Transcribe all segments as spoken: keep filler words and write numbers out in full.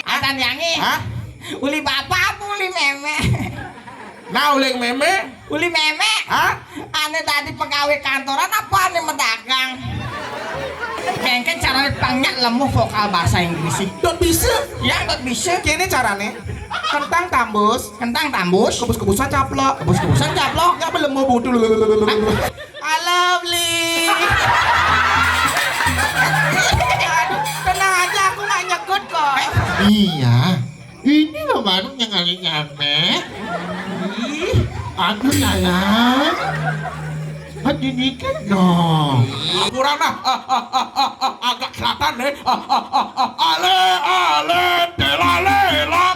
Atan yangi. Hah? Uli bapak apa uli meme? Nah, uli meme? Uli meme? Hah? Ane dadi pegawai kantoran apa ane medagang? Kengken carane penyak lemu vokal bahasa Inggris sih. Dot bisa? Ya, dot bisa. Kene carane. Kentang tambus. Kentang tambus. Kebus-kebusan caplok. Kebus-kebusan caplok. Nggak belum mau budul. I love Lee. Aduh, tenang aja, aku nggak nyekut kok. Iya. Ini loh baru yang kali nyampe. Ih, aku sayang. Hati dikit dong. Kurang dah. Ah, ah, ah, ah, ah, agak selatan nih. Ah, ah, ah, ah. Ale, ale, tela, lela.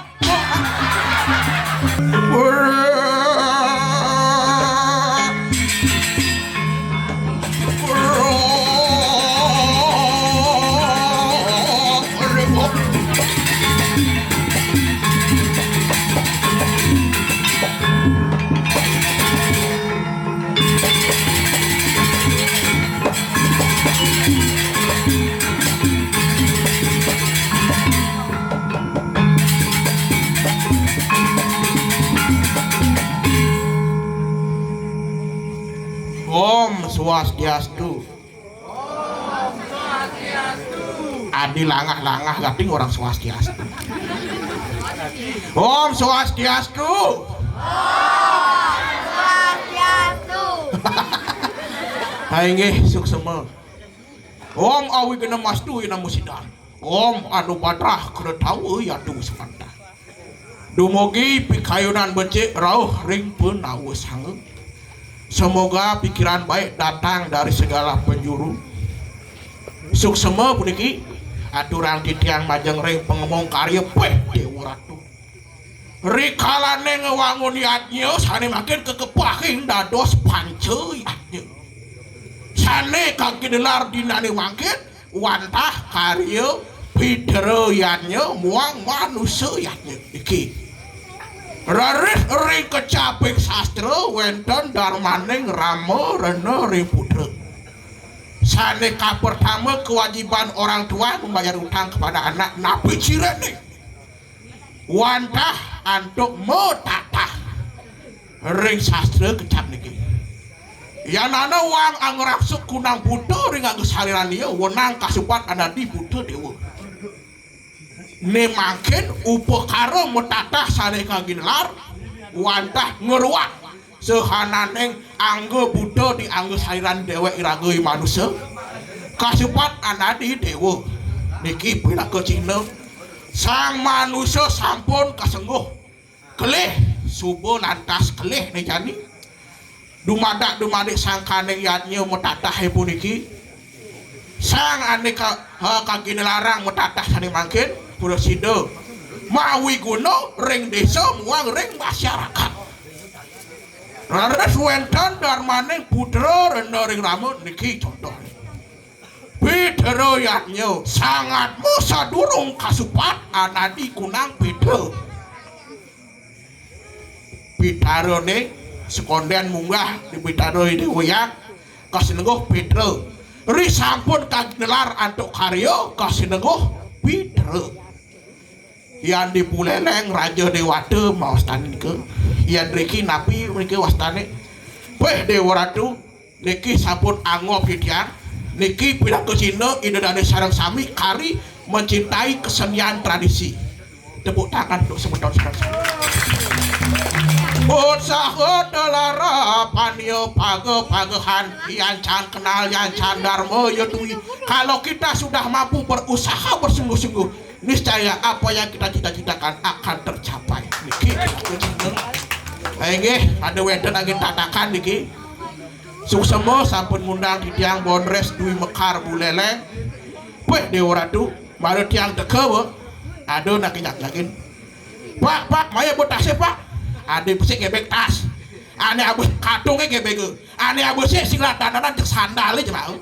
Om Swastiastu. Adi langah-langah gating orang Swastiastu. Om Swastiastu. Swastiastu. Hai nggih, suksema. Om Awighnamastu inam sidang. Om Anubadrah Kretawa Yatu Samanta. Dumugi pikayunan becik rauh ring panawa sanga. Semoga pikiran baik datang dari segala penjuru. Suksema puniki aturang titiang majeng ring pangemong karya peh Dewa Ratu. Rikalane ngwangun yadnya sane mangkin kakepahing dados panca yadnya. Sane kaginelar dinane mangkin wantah karya pidera yadnya muang manusa yadnya. Iki. Raris ring kecaping sastra wenten darmaning Rama Rena ring Putra. Sane kapertama kewajiban orang tua membayar utang kepada anak napi cirene. Wantah antuk matatah ring sastra kecap niki. Yanana wang angraksuk kunang buta ring angga sariran iya wenang kasupat anadi buta dewa. Ne mangkin upakara matatah sane kaginelar wantah ngruat sahananing angga buta di angga sariran dewek iraga i manusa. Kasupat anadi dewa. Niki pinaka cihna sang manusa sampun kasengguh. Kelih, suba lantas kelih ne jani. Dumadak dumadik sangkaning yadnya matatahe puniki. Sang ane ka, ha, kaginelarang matatah sane mangkin, prasida mawi guna ring desa muang ring masyarakat. Raris wenten darmaning putra rena ring Rama niki contohne. Pidera yadnya sangatmu sadurung kasupat anadi kunang pidera. Pidarane sekonden munggah di pidara Ida Hyang kasinengguh pidera. Ri sampun kaginelar antuk karya kasinengguh pidera. Yan di Buleleng Raja Dewata maostan nika. Yan riki napi menika wastane? Peh Dewa Ratu, niki sampun anggop titiang. Niki pinaka cihna Ida Dane sareng sami kari mencintai kesenian tradisi. Tepuk tangan untuk semeton sareng sami. Utsaha telara pania paga-pagahan, yan can kenal, yan can darma, ya tui. Kalau kita sudah mampu berusaha bersungguh-sungguh, niscaya apa yang kita cita-citakan akan tercapai. Niki. Inggih, pada wenten angin tatakan niki. Suksema sampun ngundang titiang Bondres Dwi Mekar Buleleng. Weh, Dewa Ratu, mara tiang teka, weh. Ada nak nyak yakin. Pak, Pak, maya buat tasih, Pak. Ada besik ngebek tas. Ane abus katunge ngebek. Ane abus sih sing ladanan cek sandale cek mau.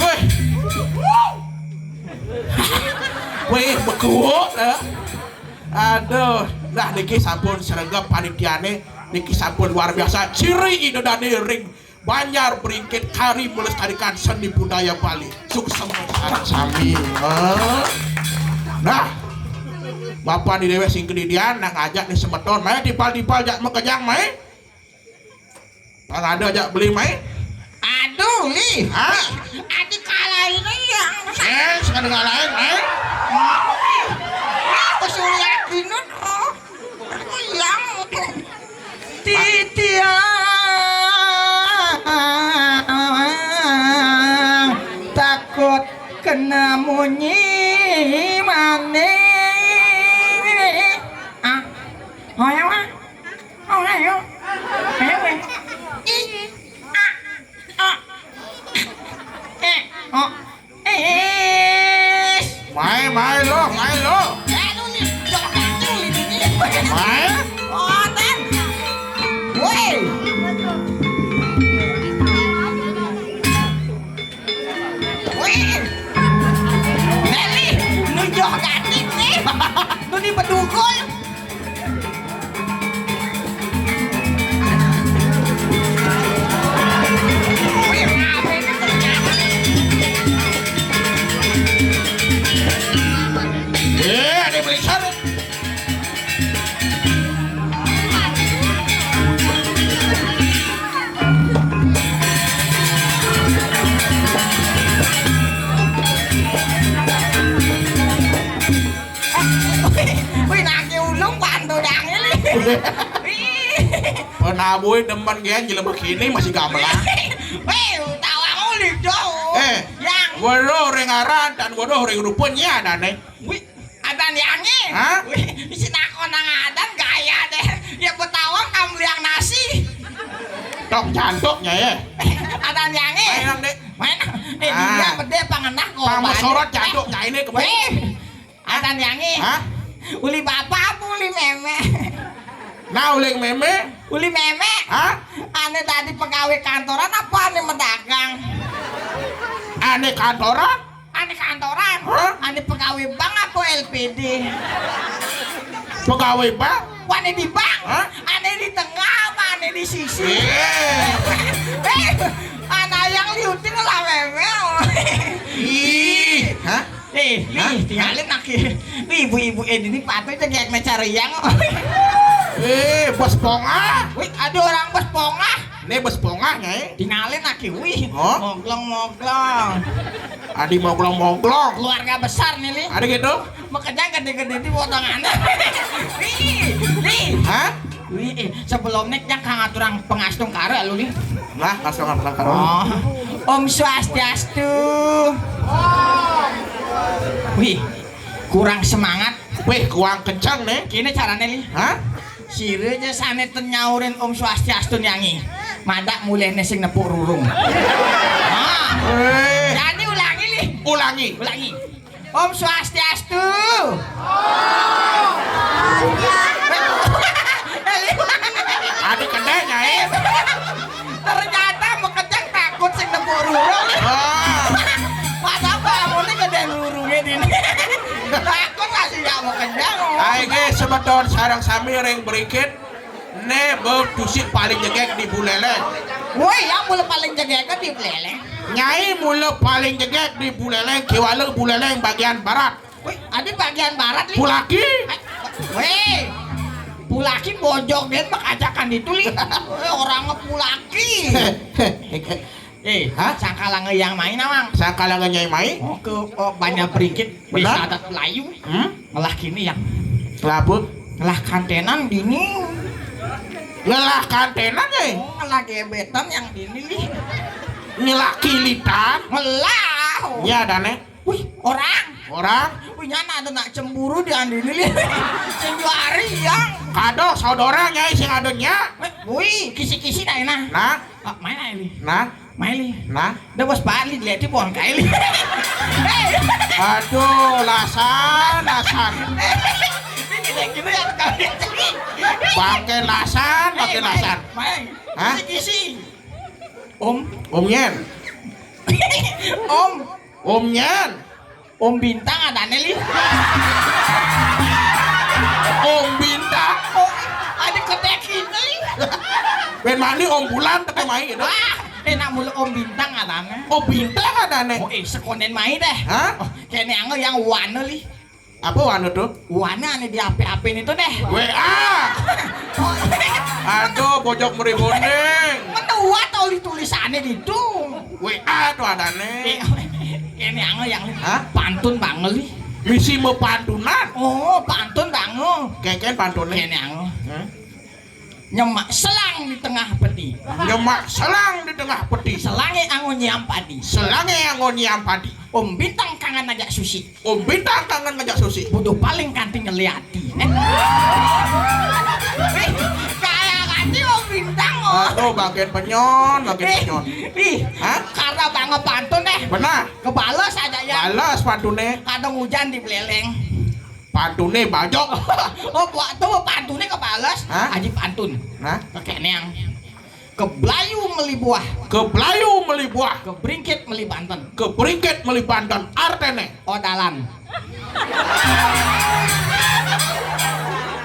Weh. Weh, bekuok, ya. Aduh, nah niki sampun sregep panitiane, niki sampun luar biasa. Ciri Ida Dane ring Banjar Bringkit kari melestarikan seni budaya Bali. Suksema sareng sami. Eh. Hah? Bapa ni déwék sing kadidian, nak ngajak ni semeton. Mai timpal-timpal jak makejang, mai. Pang ada jak beli, mai. Aduh, Li. Hah? Adi kalahin yang. Eh, sekali ngalahin, mai. Aku suliat binun, oh. Yang titiang takut kena munyi maning. Ah, oh ya, Mak. Oh, ayo. Ayo, weh. Ih. Ah. Oh. Eh. Oh. Eh. Mai, mai lo, mai lo. Eh, lu nih, joget dulu ini. Mai. Oh, Tan. Woi. Wih. Meli, nunjuk ganti nih. Tuh di bedugul. Eh, ada yang melingsir. Wih, nake ulung pantu dangil. Wih. Penabuh demen gén jelema kini masih gamelan. Wih, tawang ulih dong. Eh, yang weruh ring aran tan weruh ring rupa nya adané. Wih, adan yangé. Hah? Wih, si nakon nang adan gaya deh. Ya betawang kam liang nasi. Tok jantuknya ya. Adan yangé. Main, Dek. Main. Eh, ah, dia pedé pangenah kok. Pang mesorot jantuknya ini ke. Wih. Adan yangé. Hah? Uli bapa apa uli mémé? Nah, uli mémé? Uli mémé. Hah? Ané tadi pegawai kantoran apa ané medagang? Ané kantoran? Ané kantoran. Hah? Ané pegawai bank apa L P D? Pegawai bank? Ané di bank. Hah? Ané di tengah apa ané di sisi? Eh. Eh, anak yang liutin lah mémé. Ih, hah? Eh, Li, hah? Tinggalin lagi. Wih, ibu-ibu ini nih patut aja kayak mencari yang. Eh, bos pongah. Wih, ada orang bos pongah. Ini bos pongah, Nyai. Tinggalin lagi, wih. Oh? Moglong-moglong. Adi moglong-moglong. Keluarga besar nih, Li. Ada gitu? Makanya gede-gede di potongan. Li, Li. Hah? Wih, eh, sebelum nek yang kang aturang pengastung kare lu nih. Lah, kastung apa karo? Oh, Om Swastiastu. Wih, kurang semangat. Wih, kurang kencang nih. Kini caranya li. Hah? Sire aja sané ten nyaurin Om Swastiastu nyanyi. Madak mulihne sing nepuk rurung. Ah. Eh. Jadi ulangi li. Ulangi. Ulangi. Om Swastiastu. Adi kedek, Nyai. Ternyata mekejang takut sing nembok rurung. Ah. Padahal bangunnya gede rurungnya di ini. Takut masih nggak mau kencang. Ayo, guys, semeton sareng sami ring berikit. Né beuh tusik paling jegég di Buléléng. Woi, yang mula paling jegég di Buléléng. Nyai mula paling jegég di Buléléng, kiwala Buléléng bagian barat. Woi, ada bagian barat nih. Pulaki. Woi, Pulaki bojog dia mah ajakan itu li. Woi, orang mah Pulaki. Eh, hah? Sangkalanga yang main, Amang. Sangkalanga nyai main? Oh, ke, oh, banyak berikit. Benar? Bisa adat Melayu. Hmm? Ngelah kini yang. Ngelah apa? Ngelah kantenan dini. Ngelah kantenan, eh? Oh, ngelah gebetan yang dini nih. Ngelah kilitan. Ngelah. Oh. Ya, ada nih. Wih, orang. Orang. Wih, nyana ada nak cemburu di andi ini nih. Sing dua hari yang. Kado saudara nyai sing ada nya. Wih, kisi-kisi nah, nah. Nah. Ah, main aja nih. Nah. Maili. Nah. Dah bos Pak Li dilihat di pohon kaili. Hei. Aduh, lasan, lasan. Ini gini ya kali. Pakai lasan, pakai lasan. Main. Hah? Kisi-kisi. Om. Om Nyen. Om. Om Nyen. Om Bintang ada nih, Li. Om Bintang. Oh, ada kedek ini, Li. Ben mani Om Bulan teke mai gitu. Ah, enak mulu Om Bintang ada nih. Om Bintang ada nih. Oh, eh, sekonen mai deh. Hah? Oh, kene anggo yang warna, Li. Apa wana to? Wana ané di H P-H P-né to deh. W A. Aduh, bojog mribonding. Menuat oli tulisané gitu. W A to adané. Eh, ini angel yang Hah? Pantun bangel nih. Misi mepantunan. Oh, pantun bangel. Kékén pantuné. Ini angel. Hah? Nyemak selang di tengah peti. Nyemak selang di tengah peti. Selangé anggo nyiam padi. Selangé anggo nyiam padi. Om Bintang kangen ngajak susi. Om Bintang kangen ngajak susi. Bodo paling kanti ngeliati. Eh. Eh, kayak kanti Om Bintang, oh. Aduh, bagian penyon, bagian Eh, penyon. Ih, Hah? Karena banget pantun eh. Benar. Kebales aja ya. Balas pantuné. Kadang hujan di Beleleng. Pantuné bajog. Oh, buat tuh pantuné kebales. Hah? Aji pantun. Hah? Pakai neang. Ke Belayu meli buah. Ke Belayu meli buah. Ke Bringkit meli banten. Ke Bringkit meli banten. Arténé. Odalan.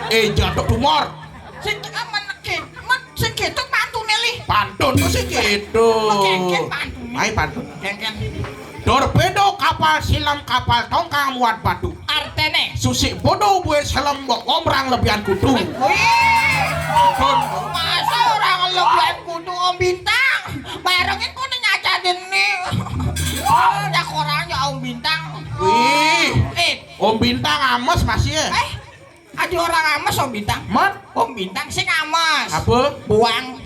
Eh, jatuh tumor. Sing aman ké. Mat sing gitu pantuné li. Pantun tuh sih gitu. Kékén pantuné. Ayo pantun. Kékén. Torpedo kapal silam kapal tongkang muat batu. Arténé. Susi bodo bué selem mbok omrang lebihan kutu. Wih. Pun. Masa orang lebihan kutu Om Bintang? Barengin kuning aja dini. Oh, dah korang ya Om Bintang. Wih. Eh. Om Bintang ames masih ya? Eh. Ada orang ames Om Bintang. Mat? Om Bintang sing ames. Apa? Buang.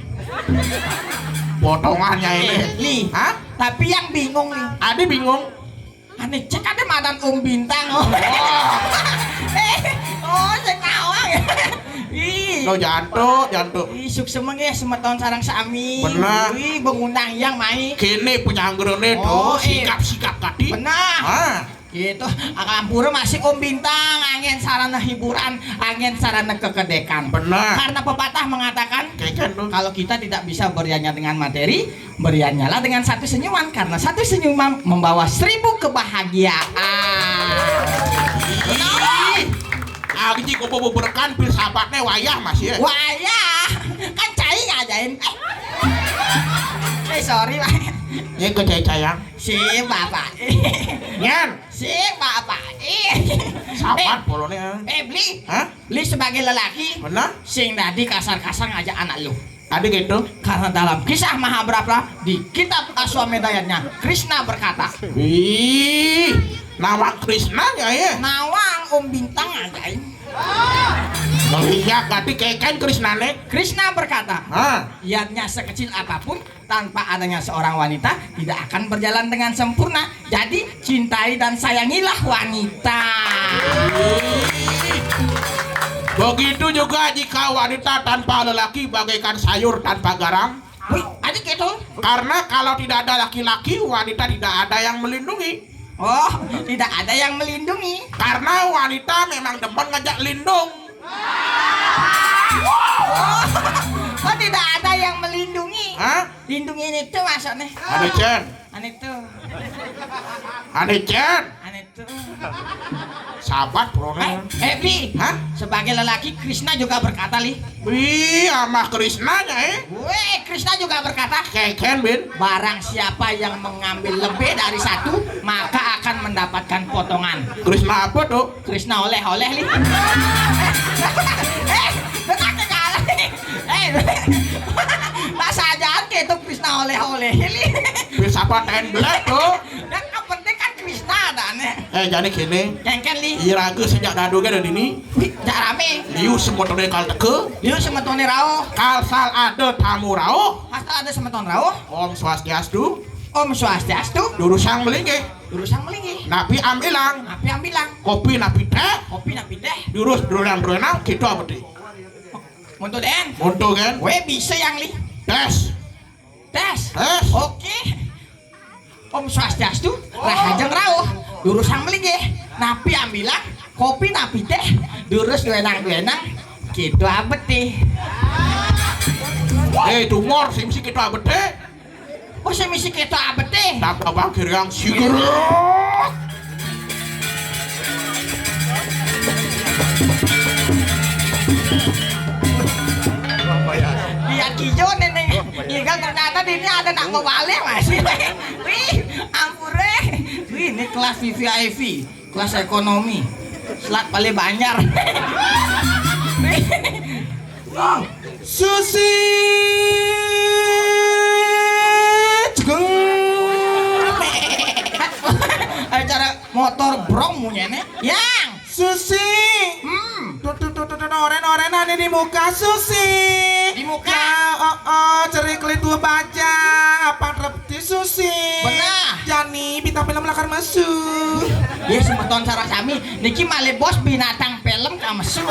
Potongannya ini. Eh, li. Hah? Tapi yang bingung li. Adi bingung. Ane cek ada madan Om Bintang. Oh. Eh, oh, sing awang. Ih. Lo jantuk, jantuk. Ih, suksema nggih semeton sareng sami. Benar. Ih, bengundang yang mai. Kene penyanggerane Oh, do eh. Sigap-sigap kati. Benar. Ah. Gitu. Akan pura masih Om Bintang, angin sarana hiburan, angin sarana kekedekan. Benar. Karena pepatah mengatakan, Keken tuh. Kalau kita tidak bisa beriannya dengan materi, beriannyalah dengan satu senyuman, karena satu senyuman membawa seribu kebahagiaan. Ih, Aji kok beberkan filsafatnya wayah masih ya? Wayah. Kan cai ngajain. Eh. Eh, sorry, Pak. Ini ke cai sayang. Si Bapak. Nyan. Si Bapak. Sabar Eh. Polone. Eh, beli. Hah? Beli sebagai lelaki. Benar? Sing dadi kasar-kasar ngajak anak lu. Ada gitu? Karena dalam kisah Mahabharata di kitab Aswamedayanya, Krishna berkata, Ih, nawang Krishnanya ya? Nawang Om Bintang ajain. Melihat tadi keken Krishnane. Krishna berkata, Hah? Niatnya sekecil apapun, tanpa adanya seorang wanita, tidak akan berjalan dengan sempurna. Jadi, cintai dan sayangilah wanita. Begitu juga jika wanita tanpa lelaki bagaikan sayur tanpa garam. Wih, ada gitu. Karena kalau tidak ada laki-laki, wanita tidak ada yang melindungi. Oh, tidak ada yang melindungi. Karena wanita memang demen ngajak lindung. Oh, oh, tidak ada yang melindungi. Hah? Lindungin itu maksudnya. Ane Cen. Ane tuh. Ane Cen. Ane tuh. Sahabat Eh, Prono. Eh, Bli. Hah? Sebagai lelaki, Krishna juga berkata, Li. Wih, amah Krishnanya, eh? Weh, Krishna juga berkata, Keken, Bin. Barang siapa yang mengambil lebih dari satu, maka akan mendapatkan potongan. Krishna apa tuh? Krishna oleh-oleh, Li. Eh, lu kagak kalah, Li. Eh, masa ajaan kayak itu Krishna oleh-oleh, Li. Filsafat N Black tuh. Dan yang penting kan Krishna ada aneh. Eh, jadi gini. Kengken, Li. Iraga sejak dadu kan ada ini. Wih, jak rame. Liu semetone kal teke. Liu semetone rauh. Kal sal ada tamu rauh. Asal ada semeton rauh. Om Swastiastu. Om Swastiastu. Durusang melinggih. Durusang melinggih. Napi ambilang. Napi ambilang. Kopi napi teh. Kopi napi teh. Durus durang durenang kita abdi. Monto den. Monto kan? Weh bisa yang li. Tes. Tes. Tes. Oke. Om Swastiastu. Rahajeng rauh. Durusang melinggih. Napi ambilang. Kopi napi teh. Durus durenang durenang. Kita abdi. Eh, tumor sih mesti kita abdi. Oh, sing misi keto abete. Tak abang kiriang sigur. Lihat kijo nenek. Ikan ternyata di ini ada nak mau balik masih. Wih, ampure. Wih, ini kelas V V I P, kelas ekonomi. Selat Bale Banjar. Susi. Cekung. Acara motor brong munyene. Yang Susi. Hmm. Tuh, tuh, tuh, tuh, tuh, oren-oren ada di muka Susi. Di muka? Ya, oh, oh, cerik litu baja. Apa repti Susi? Benar. Jani, bintang film lakar masuk. Ya, semeton sareng sami. Niki malih bos binatang film kamesu.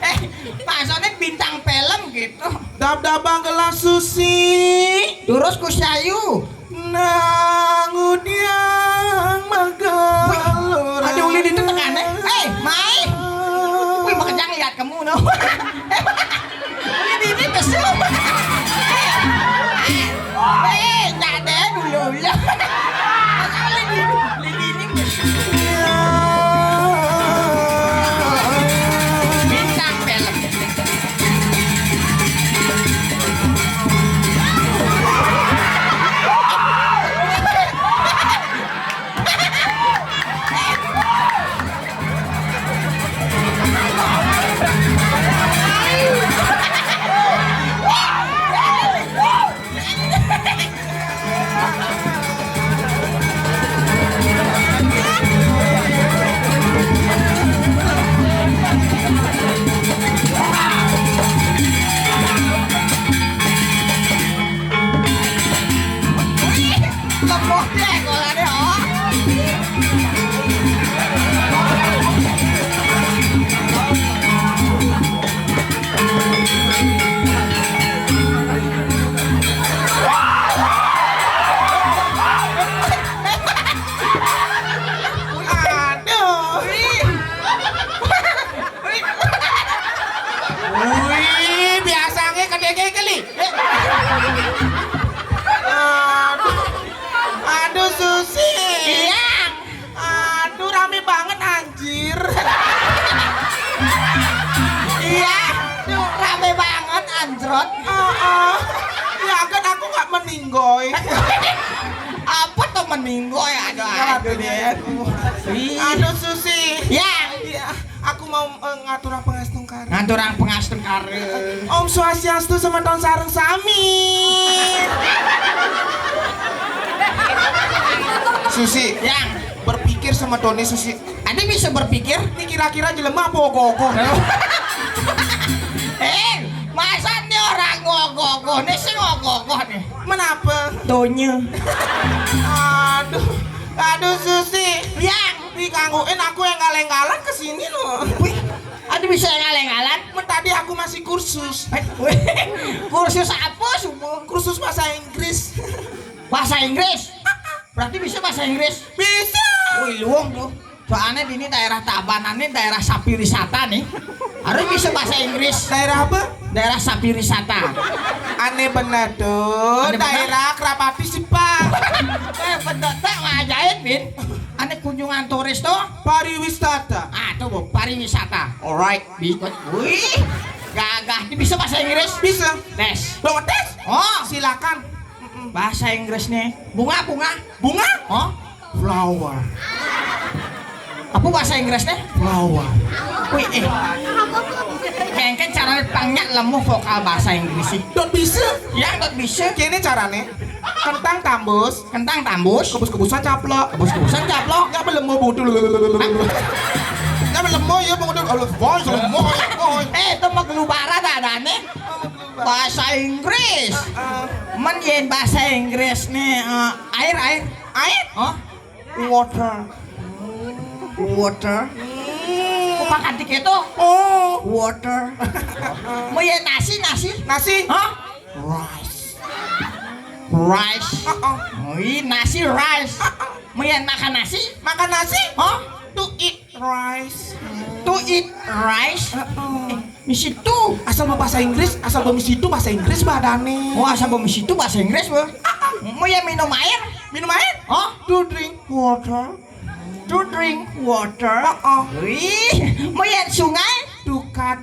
Eh, maksudnya bintang film gitu. Dab-dabang gelas Susi. Terus ku sayu. Nang udiang magalur. Wih, ada ulin itu tekané. Eh, Mai. Wih, makejang lihat kamu, no. Ulin ini kesel. Eh, eh, nggak ada dulu, ya. Ulin ini, ulin ini kesel. Bintang film. Lepuh deh, golane, oh. Aduh. Wih, biasanya kedenge keli. Aduh, aduh, Susi. Iya. Aduh, rame banget, anjir. Iya, tuh rame banget, anjrot. Heeh. Ya kan aku nggak meninggoy. Apa tuh meninggoy? Aduh, aduh, deh. Ih. Aduh, Susi. Ya. Iya, aku mau, eh, ngaturang pangastungkara. Ngaturang pangastungkara. Om Swastiastu, semeton sareng sami. Susi. Yang. Berpikir semetoné, Susi. Ada bisa berpikir? Ini kira-kira jelema apa ogoh-ogoh? Eh, masa nih orang ogoh-ogoh? Nih sing ogoh-ogoh nih. Menapa? Donya. Aduh, aduh, Susi. Yang. Digangguin aku yang galeng-galeng ke sini loh. Wih, ada bisa yang galeng-galeng? Men, tadi aku masih kursus. Eh, wih, kursus apa, subuh? Kursus bahasa Inggris. Bahasa Inggris? Berarti bisa bahasa Inggris? Bisa. Wih, luwung tuh. Soalnya di ini daerah Tabanan, ini daerah sapi wisata nih. Harus bisa bahasa Inggris. Daerah apa? Daerah sapi wisata. Aneh bener tuh. Aneh bener? Daerah Kerapati sih, Pak. Eh, bener tak ngajain, Bin? Aneh kunjungan turis tuh. Pariwisata. Ah, tuh, Bu, pariwisata. Alright, Bin. Wih, gagah. Ini bisa bahasa Inggris? Bisa. Tes. Mau tes? Oh. Silakan. Bahasa Inggris nih. Bunga, bunga. Bunga? Oh? Flower. Apa bahasa Inggrisnya? Flower. Wih, eh. Kengken cara pangnya lemu vokal bahasa Inggris sih. Dot bisa. Ya, dot bisa. Kene carane. Kentang tambus. Kentang tambus. Kebus-kebusan caplok. Kebus-kebusan caplok. Nggak belum mau budul. Nggak belum mau ya, mau budul. Kalau boy, kalau mau ya, boy. Eh, itu mah gelubara dadane. Bahasa Inggris. Heeh. Men yen bahasa Inggris nih, eh, air, air. Air? Hah? Water. Water. Hmm. Kok makan tiket tuh? Oh. Water. Mau yen nasi, nasi? Nasi. Hah? Rice. Rice. Heeh. Wih, nasi rice. Heeh. Mau yen makan nasi? Makan nasi? Hah? To eat rice. To eat rice? Heeh. Eh, misitu. Asal mau bahasa Inggris, asal mau misitu bahasa Inggris badane. Oh, asal mau misitu bahasa Inggris, Bu. Mau ya minum air? Minum air? Oh? To drink water. To drink water. Heeh. Wih, mau ya sungai? To cut.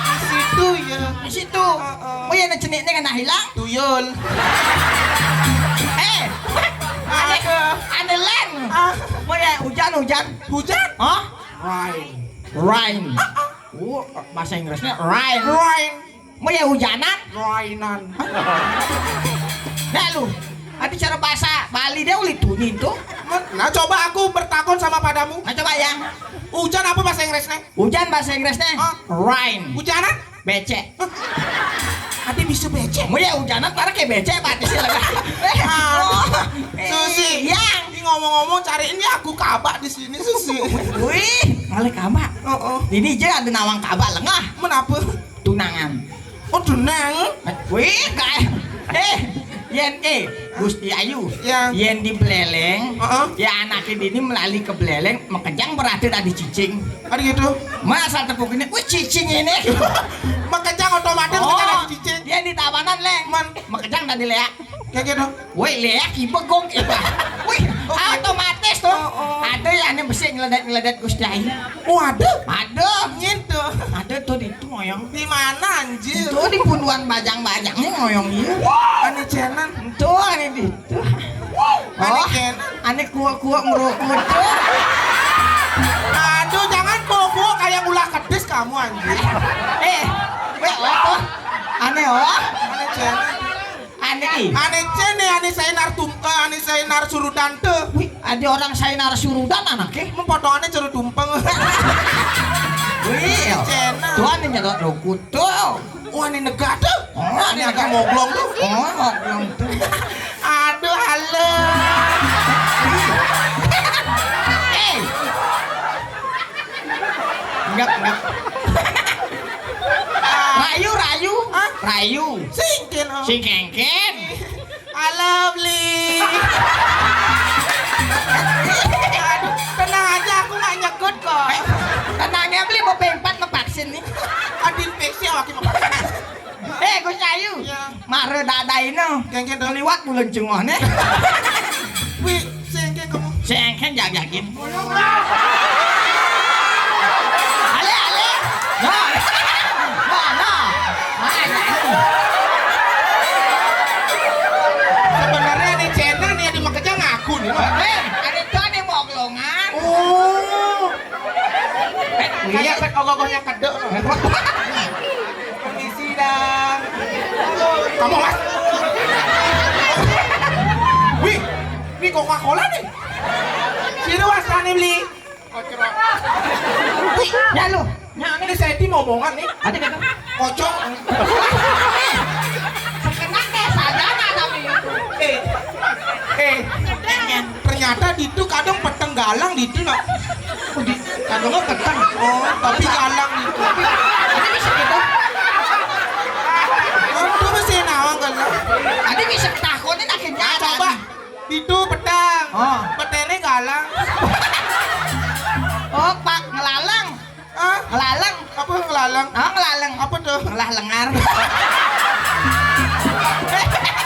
Di situ ya. Di situ. Heeh. Mau ya ceniknya kena hilang? Tuyul. Eh, ada, ada, Lén. Ah. Mau ya hujan, hujan. Hujan? Hah? Rain. Rain. Oh, bahasa Inggrisnya rain. Rain. Mau ya hujanan? Rainan. Nah lu, ada cara bahasa Bali dia uli tunin tuh. Nah, coba aku bertakon sama padamu. Nah, coba ya. Hujan apa bahasa Inggrisnya? Hujan bahasa Inggrisnya? Ah. Rain. Hujanan? Becek. Ada bisa becek? Mau ya hujanan, para kayak becek, apa sih lah? Eh, ah, oh, eh, Susi, yang. Ini ngomong-ngomong, cariin ya aku kabak di sini, Susi. Wih, malah kabak. Oh, oh. Ini aja ada nawang kabak lengah. Menapa? Tunangan. Oh, tunang. Wih, kayak, eh, yen, eh, Gusti Ayu. Ya. Yen di Beleleng, heeh, ya anaknya ini melalui ke Beleleng, makejang berarti tadi cicing. Ada gitu. Masa tepuk ini, wih, cicing ini. Makejang otomatis, oh, makejang tadi cicing. Dia di Tabanan, Leng. Man. Makejang tadi leak. Kayak gitu. Woi, leak iba gong iba. Wih, oh, gitu. Otomatis tuh. Oh, oh. Ada ya, aneh besi ngeledet-ngeledet Gusti Ayu. Oh, ada? Ada. Gitu. Ada tuh di itu ngoyong. Di mana, anjir? Itu di punduan bajang-bajangnya ngoyong iya. Aneh cenan. Itu aneh di itu. Aneh, oh, cenan. Aneh kuak-kuak ngerokok tuh. Aduh, jangan kuak-kuak kayak ulah kedis kamu, anjir. Eh, weh, oh, tuh. Aneh, oh. Aneh cenan. Aneh. Aneh cene, aneh sainar tum-, eh, aneh sainar surudan tuh. Wih, ada orang sainar surudan anaknya. Mau potongannya curu tumpeng. Wih, cene. Tuh aneh nyedot rokok tuh. Wah, aneh negak tuh. Oh, aneh agak moglong tuh. Oh, moglong tuh. Aduh, halo. Eh. Enggak, enggak. Rayu, rayu. Hah? Rayu. Singkin, oh. Singkengken. Halo, Bli. Aduh, tenang aja, aku nggak nyekut kok. Eh, tenangnya, Bli, mau pempat ngevaksin nih. Ada infeksi awaknya ngevaksin. Eh, Gus Ayu. Ya. Mare dadaino. Kengken dong. Liwat bulan cungoh nih. Wih, sengken kamu. Sengken jag-jagin. Ale, ale. Nah. Nah, nah. Nah, nah. Sebenarnya di channel nih, di Makejang aku nih, Pak. Eh, ada tuh nih moglongan. Oh. Eh, iya, pet ogoh-ogohnya kedok. Permisi, Dang. Kamu, Mas. Wih, ini Coca-Cola nih. Sini, Mas, tani beli. Wih, ya lu. Nah, ini saya tim omongan nih. Ada kata? Kocok. Sekenang deh, sadana tapi. Eh, eh, ternyata ditu kadang peteng galang ditu, nak. Oh, di, kadang peteng. Oh, tapi galang ditu. Ini bisa gitu. Itu mesti nawang galang. Ada bisa takonin akhirnya. Nah, coba. Ditu peteng. Oh. Petene galang. Oh, Pak, ngelalang. Hah? Ngelalang. Apa ngelalang? Oh, ngelalang. Apa tuh? Ngelah lengar.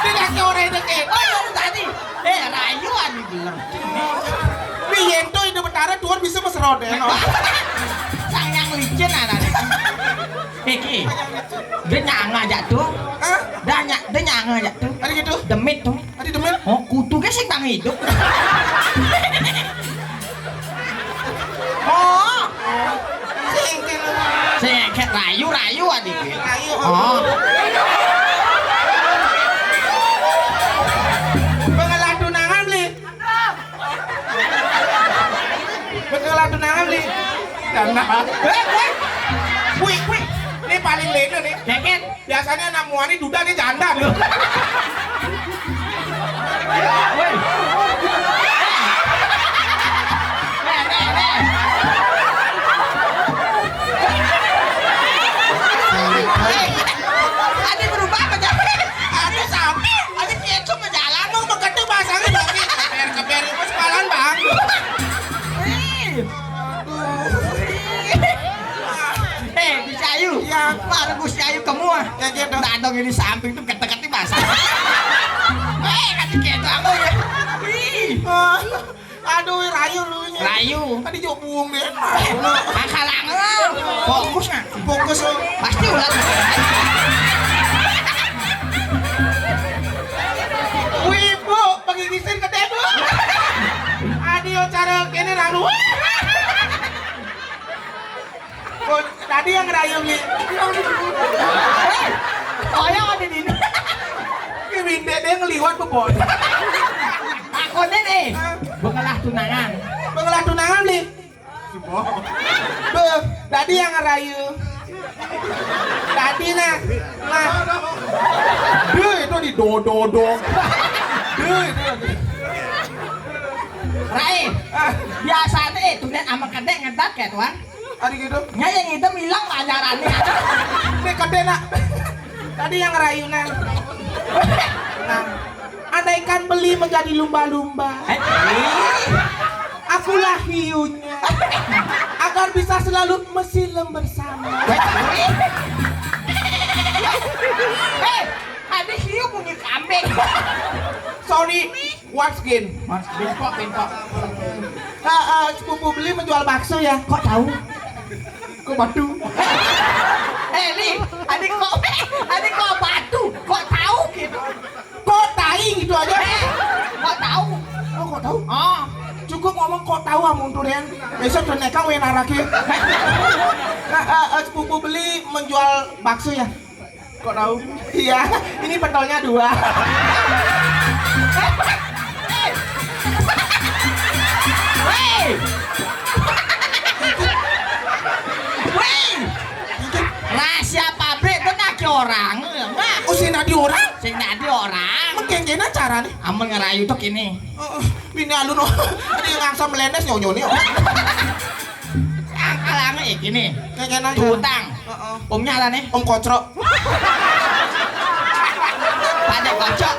Ini kaki orang itu, Kek. Oh, iya, tadi. Eh, rayu anu bener. Ini yen tuh Indo Betara tuan bisa mesrode, no. Sayang licin anak. Iki. Dia nyanga aja tuh. Hah? Dia ny-, dia nyanga aja tuh. Ada gitu? Demit tuh. Adi demen. Oh, kutu ke sing tang hidup. Oh. Sing kena. Sing ket rayu-rayu adi. Rayu. Oh. Pengelah tunangan beli. Pengelah tunangan beli. Dana. Eh, eh. Wih, wih. Ini paling lena nih. Keket. Biasanya anak muani duda nih janda nih. Woi. Adi berubah apa jadi? Adi sampai, adi kecum jalan mau begitu bahasanya tapi keber-keber itu sepalan, Bang. Eh, Gusti Ayu. Iya. Mara Gusti Ayu kamu ah. Ya, gitu. Dadong ini samping tuh ketek-ketek basah. Eh, kan gitu aku ya. Ih. Ah, aduh, rayu lu ini. Rayu. Tadi jok buung deh. Akal angel. Fokus nggak? Fokus lu. Pasti ulat. Wih, Bu, pagigisin ke tembok. Ada yang ngerayu, Li. Hei, kaya ada di ini. Ini Winda dia ngeliwat bebon. Aku ini nih, bengelah tunangan. Bengelah tunangan, Li. Beh, tadi yang ngerayu. Tadi nah, nah. Dia itu di dodo do. Dia itu. Rai, ah, biasanya itu dia sama kedek ngedat kayak tuan. Hari gitu. Nya yang itu hilang pelajarannya. Ini kedek nak. Tadi yang ngerayu nah. Nah, andaikan beli menjadi lumba-lumba. Eh, akulah hiunya. Agar bisa selalu mesilem bersama. Eh, ada hiu bunyi kambing. Sorry, once again. Mas, bengkok, bengkok. Ah, ah, sepupu beli menjual bakso ya? Kok tahu? Kok batu? Eh, Li, adik kok, adik kok batu? Kok tahu gitu? Kok tai gitu aja? Eh, kok tahu? Oh, kok tahu? Oh. Cukup ngomong kok tahu, amun tuh, Den. Besok tuh neka wenaraki. Eh, eh, eh, sepupu beli menjual bakso ya? Kok tahu? Iya, ini pentolnya dua. Woi! Woi! Rahasia pabrik tuh nake orang. Mak. Oh, sing nadi orang? Sing nadi orang. Mengkengkena cara nih. Amun ngerayu tuh gini. Oh, bini alun, oh. Ada yang ngangsa melenes nyonyo nih, oh. Akal anu iki nih. Kayak kena aja. Tutang. Heeh. Omnya ada nih. Om Kocrok. Pada kocok.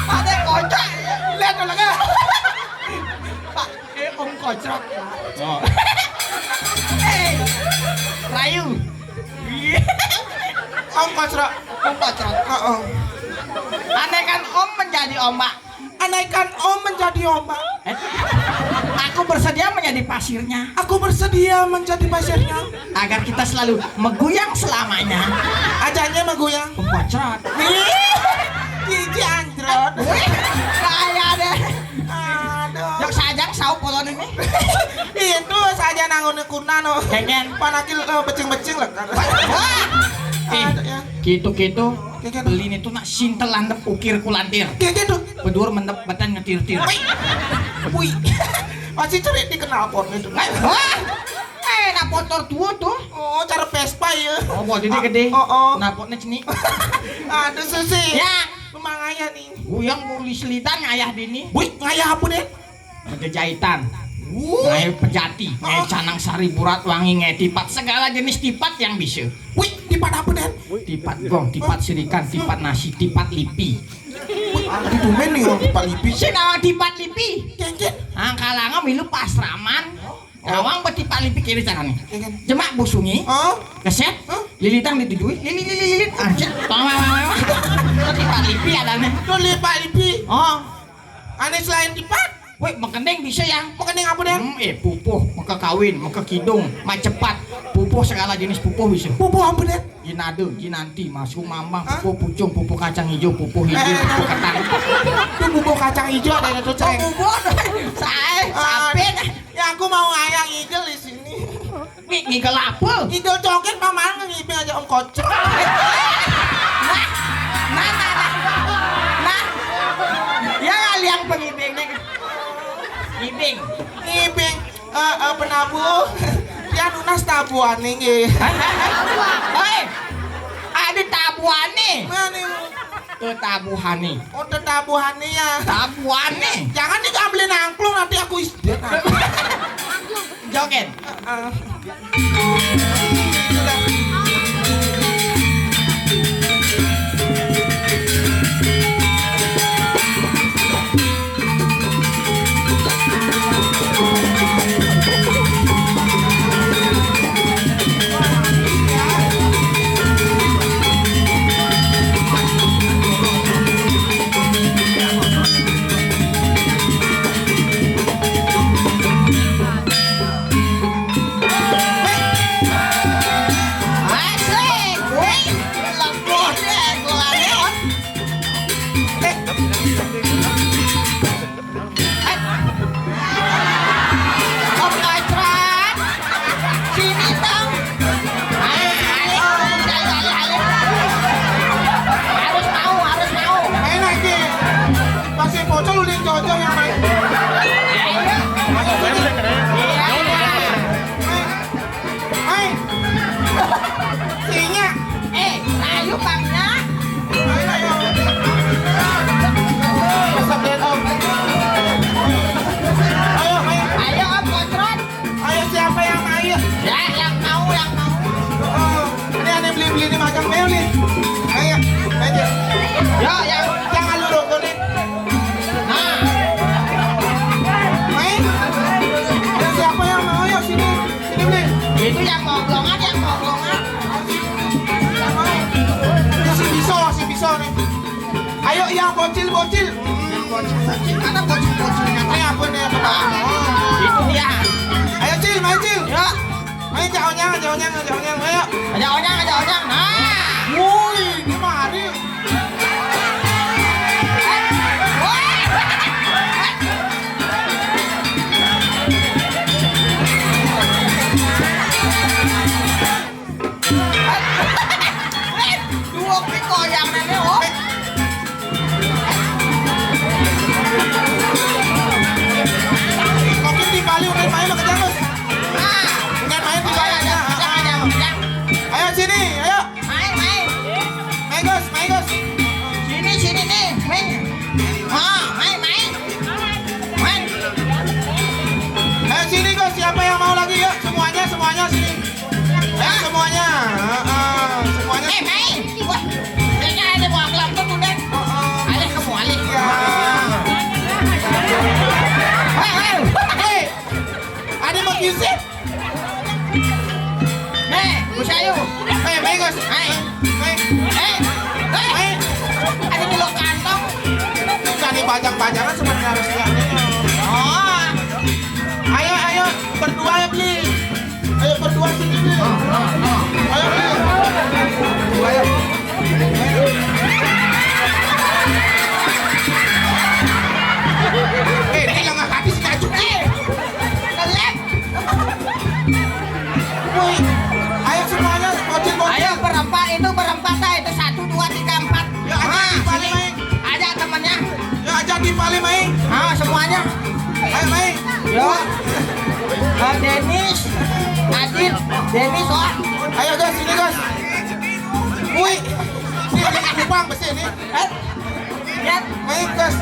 Pada kocok. Lihat dulu kan. Pak, eh, Om Kocrok. Oh. Eh, Rayu. Om Kocrok. Om Kocrok. Heeh. Aneh kan Om menjadi ombak. Andaikan Om menjadi ombak. Eh? Aku bersedia menjadi pasirnya. Aku bersedia menjadi pasirnya. Agar kita selalu menggoyang selamanya. Ajaknya menggoyang. Pembocoran. Ih, cici anjrot. Wih, kaya deh. Aduh. Jok sajang saup polon ini. Itu saja nangun kunan, oh. Kengen. Panakil, eh, becing-becing lah kan. Wah. Eh, aduh, ya. Gitu-gitu. Kayak gitu. Beli ini tuh nak sintel landep ukir kulantir. Kayak gitu. Bedur mendep badan ngetir-tir. Wih. Wih. Masih cerit dikenal pot itu. Wah. Eh, nak motor tua tuh. Oh, cara Vespa ya. Oh, buat ini gede. Oh, oh. Nah, potnya ceni. Aduh, Susi. Ya. Memang ayah nih. Guyang beli selidan ayah dini. Wih, ngayah apa deh? Ada jahitan. Wuh. Ngayah pejati, ngayah canang sari burat wangi, ngayah tipat segala jenis tipat yang bisa. Wih, tipat apa deh? Tipat gong, tipat sirikan, tipat nasi, tipat lipi. Wih, ada tumen nih orang tipat lipi. Sing nawang tipat lipi. Kengkit. Angkalanga milu pasraman. Nawang betipat lipi kiri carane. Iya kan? Jemak busungi. Oh. Keset. Hah? Lilitang ditujui. Lili lili lilit. Ah, cek. Tawang. Betipat lipi adane. Tuh lipat lipi. Oh. Ane selain tipat. Weh, mengkending bisa ya. Mengkending apa deh? Hmm, eh, pupuh, maka kawin, maka kidung, macepat. Pupuh segala jenis pupuh bisa. Pupuh apa deh? Ginade, ginanti, masuk mambang, hah? Pupuh pucung, pupuh kacang hijau, pupuh hijau, eh, pupuh ketan. Itu pupuh kacang hijau ada itu, oh, ceng. Pupuh. Saya, ah, sampai. Ya, aku mau ngayang ngigel di sini. Ngi-, ngigel apa? Ngigel coket, Pak, mana ngibing aja Om Kocok. Nah, nah, nah, nah. Nah. Ya, liang pengibing nih. Ngibing. Ngibing. Eh, eh, penabuh. Ya, nunas tabuhan nih, nggih. Hei, ada tabuhan nih. Mana? Tetabuhane. Oh, tetabuhane ya. Tabuhane. Jangan diambilin angklung, nanti aku is-, joget. Heeh. Itu yang mau blongan, yang mau blongan. Si Biso, si Biso nih. Ayo yang bocil-bocil. Bocil-bocil, mana bocil-bocilnya? Ini apa nih? Apa? Itu dia. Ayo Cil, main Cil. Ya. Main, jak onyang, jak onyang, jak onyang, ayo. Aja onyang, aja onyang. Nah. Woi, ini mah hari. Duo ki koyang nene, oh. Kopi di Bali udah main lo kejang, Gus. Ah. Udah main di Bali aja. Ayo sini, ayo. Main, main. Main, Gus, main, Gus. Sini, sini nih, main. Ah, main, main. Main. Ayo sini, Gus, siapa yang mau lagi? Yuk, semuanya, semuanya sini. Ya, semuanya. Heeh, semuanya. Eh, main. Wah, kayaknya ada mau gelap tuh, Bang. Heeh. Alih ke mualih. Iya. Hei, hei. Hei, ada mau kisip? Nih, Gus Ayu. Eh, Megas. Hai. Eh, eh, ada di lo kantong. Bukan dibajang-bajangan sebenarnya harusnya. Oh. Ayo, ayo, berdua ya, beli. Ayo, berdua sini, beli. Ayo, beli. Ayo. Eh, ini yang habis ngajuk, eh. Ngelek. Woi, ayo semuanya, bocil-bocil. Ayo berempat, itu berempat dah, itu satu, dua, tiga, empat. Ya, aja. Ah, di paling sini. Main. Ajak temennya. Ya, aja di paling main. Ah, semuanya. Ayo, main. Yo. Eh, Denis, Adit, Denis, oh. Ayo, Gus, sini, Gus. Woi, sini, Kupang, besi ini. Eh, lihat. Main, Gus.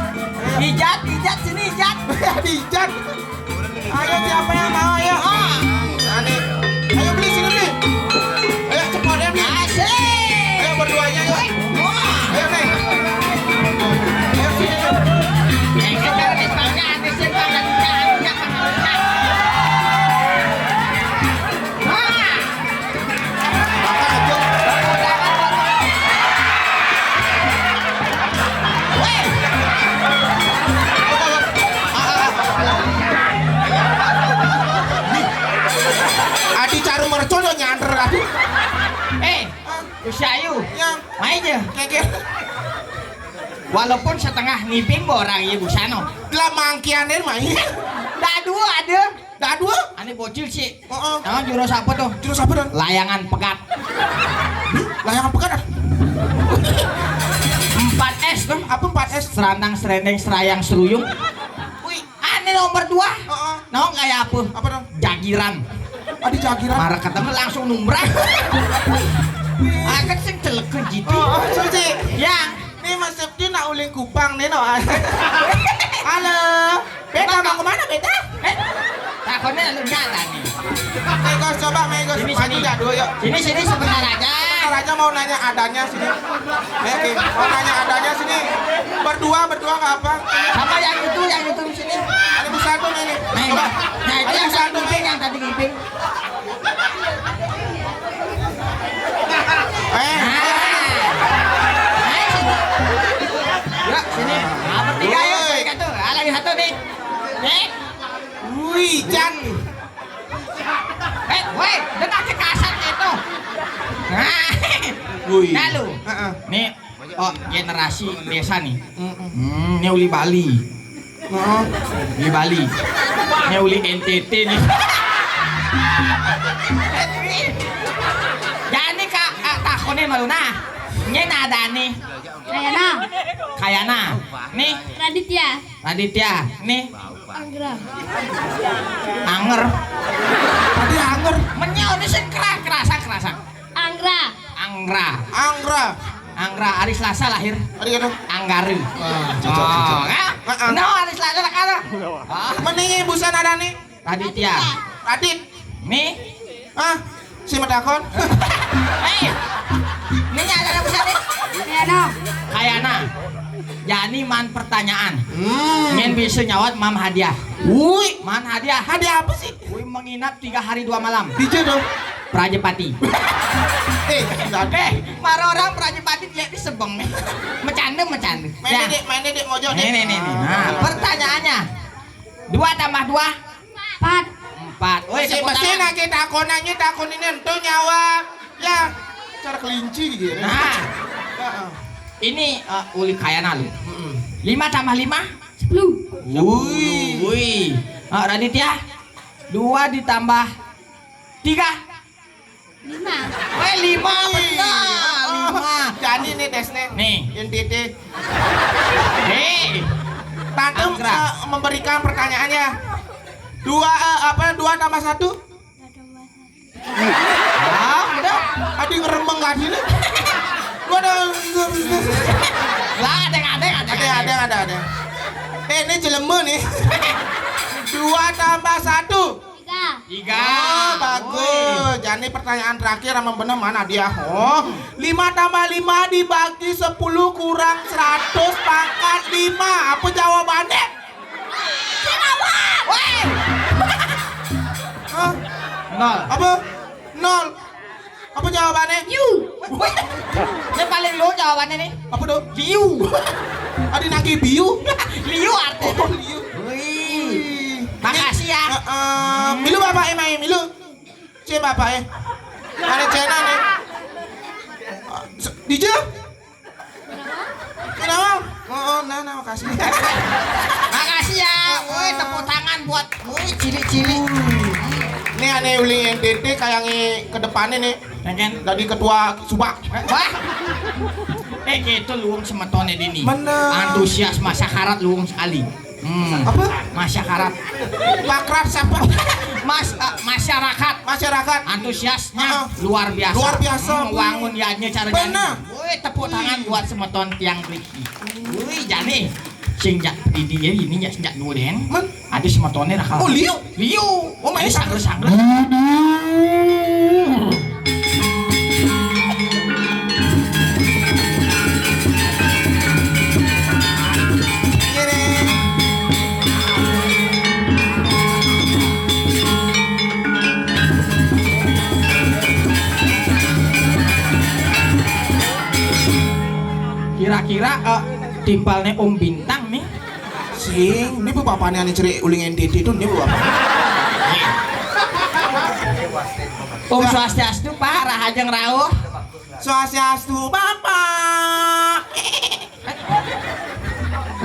Ijat, Ijat, sini, Ijat. Dijat. Ayo, siapa yang mau, ayo. Ah. Ani. Ayo, beli sini, beli. Ayo, cepat ya, beli. Asik. Ayo, berduanya, yuk. Wah. Ayo, Neng. Ayo, sini, yuk. Eh, sekarang nih, Bang, ya, habis ini, Bang, habis ini, habis ini, Bang, habis ini. Ah. Adi caru mercon lo nyanter, aduh. Eh, Gus Ayu. Ya. Main ya. Keke. Walaupun setengah ngiping orang ya busano. Lah mangkianin main. Dah dua ada. Dadua? Ane bocil sih. Heeh. Nah, jurus apa tuh? Jurus apa, Don? Layangan pegat. Layangan pegat, ah? Empat S tuh. Apa empat S? Serandang, serendeng, serayang, seruyung. Wih. Ane nomor dua. Heeh. Nah, kayak apa? Apa, Don? Jagiran. Ada jagiran. Marah ketemu langsung numbrah. Akan sing celek ke gitu. Oh, oh, suci. Ya. Nih Mas Septi nak uling Kupang nih, no. Halo. Beta mau kemana, Beta? Eh, takutnya lu nyata nih. Megos, coba Megos. Sini, maju sini. Jadul, yuk. Sini, sini, sebentar aja. Sebentar aja, mau nanya adanya sini. Eh, oke. Mau nanya adanya sini. Berdua, berdua nggak apa. Sama yang itu, yang itu di sini. Ada bisa tuh nih. Nah, coba. Nah, itu ada yang bisa tuh nih. Yang tadi ngiping. Eh. Nah, sini. Yuk, sini. Nah, bertiga, yuk. Woi. Bertiga tuh. Ah, lagi satu nih. Eh. Wih, Jan. Eh, woi, dia pakai kasar gitu. Nah. Wih. Nah, lu. Heeh. Nih, oh, generasi desa nih. Mm-mm. Hmm, ini uli Bali. Heeh. Uli Bali. Ini uli N T T nih. Jadi, Kak, Kak, takonin malu nah. Ini nada nih. Kayana. Kayana. Nih. Raditya. Raditya. Nih. Anggra. Anger. Tadi anger. Menyel ini sih keras, kerasa, kerasa. Anggra. Anggra. Anggra. Anggra, hari Selasa lahir. Hari apa? Anggara. Wah, cocok, cocok. Oh, ya? Heeh. No, hari Selasa lah kan? Ah. Mending busan ada nih. Raditya. Radit. Mi. Ah, si medakon. Eh. Ini ada apa sih? Ini no. Kayana. Jani man pertanyaan. Hmm. Nyen bisa nyawat mam hadiah. Woi, mana hadiah? Hadiah apa sih? Woi, menginap tiga hari dua malam. Di jero dong. Prajepati. Eh, enggak ada. Eh, marah orang Prajepati dia di Sebeng. Bercanda, bercanda. Main ya. Dek, main dek, mojo dek. Nih, nih, nih, nih. Nah, pertanyaannya. Dua tambah dua? Empat. Empat. Woi, tepuk tangan. Mesin lagi takonannya, takon ini entu nyawa. Ya, cara kelinci gitu ya. Nah. Heeh. Ini, eh, uli kayana lu. Mm-mm. Lima tambah lima? Sepuluh. Wih. Wih. Eh, Raditya, dua ditambah tiga? Lima. Eh, lima, benar. Lima. Jadi nih, Des, nih. Nih. N T T. Nih. Tante, eh, memberikan pertanyaannya. Dua, eh, apa, dua tambah satu? Ah, udah. Adi ngeremeng gak sini? Gua ada. Lah, ada, ada, ada. Ada, ada, ada, ada. Eh, ini jelema nih. Dua tambah satu. Tiga. Tiga. Oh, bagus. Woi. Jadi pertanyaan terakhir, emang bener mana dia? Oh, lima tambah lima dibagi sepuluh kurang seratus pangkat lima. Apa jawabannya? Woi. Hah? Nol. Apa? Nol. Apa jawabannya? Yu. Woi. Ini paling lo jawabannya nih. Apa tuh? Liu. Ada nagih biu? Liu artinya. Oh, liu. Wih. Wih. Makasih ya. Heeh. Milu bapak emang milu. Cie bapak eh. Ada cena nih. Dija? Kenapa? Oh, oh, nah, nah, makasih. Makasih ya. Woi, tepuk tangan buat, woi, cili-cili. Ini aneh uli N T T kayangi ke depannya nih. Pengen. Dari ketua Subak. Wah. Eh, gitu luwung semetone dini. Bener. Antusias masyarakat luwung sekali. Hmm. Apa? Masyarakat. Pakrat siapa? Mas, eh, masyarakat. Masyarakat. Antusiasnya luar biasa. Luar biasa. Hmm, wangun yadnya cara bener. Woi, tepuk tangan buat semeton tiang Riki. Woi, jani. Sing jak di dia ini ya, sing jak dua den. Men? Ada semetonnya dah. Oh, liu? Liu. Oh, main sangger-sangger. Kira-kira, eh, timpalnya Om Bintang nih. Sing, ini bu bapaknya nih cerik uling N T T itu, ini bu bapak. Om Swastiastu, Pak, rahajeng rauh. Swastiastu, Bapak.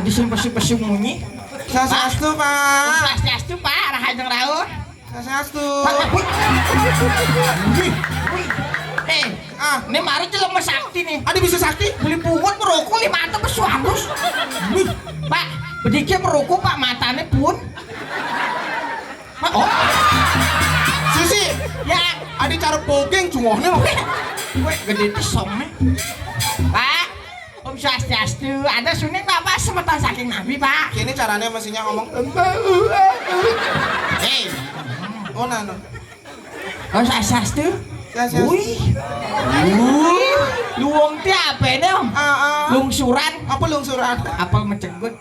Tadi sing pesu-pesu munyi. Swastiastu, Pak. Om Swastiastu, Pak, rahajeng rauh. Swastiastu. Pak, wih. Wih. Wih. Eh, ah, ini mari jelema sakti nih. Ada bisa sakti? Beli pungut merokok lima ratus pesu halus. Wih. Pak, bediknya merokok, Pak, matanya pun. Pak, oh. Susi. Ya. Ada cara bogeng cungohnya. Wih, gede tesongnya. Pak. Om Swastiastu, ada suning Bapak semeton saking nabi, Pak. Ini caranya mestinya ngomong. Hei. Oh, nano. Om Swastiastu. Swastiastu. Wih. Wih. Luwung ti apa ini, Om? Ah, ah. Lungsuran. Apa lungsuran? Apel mencegut.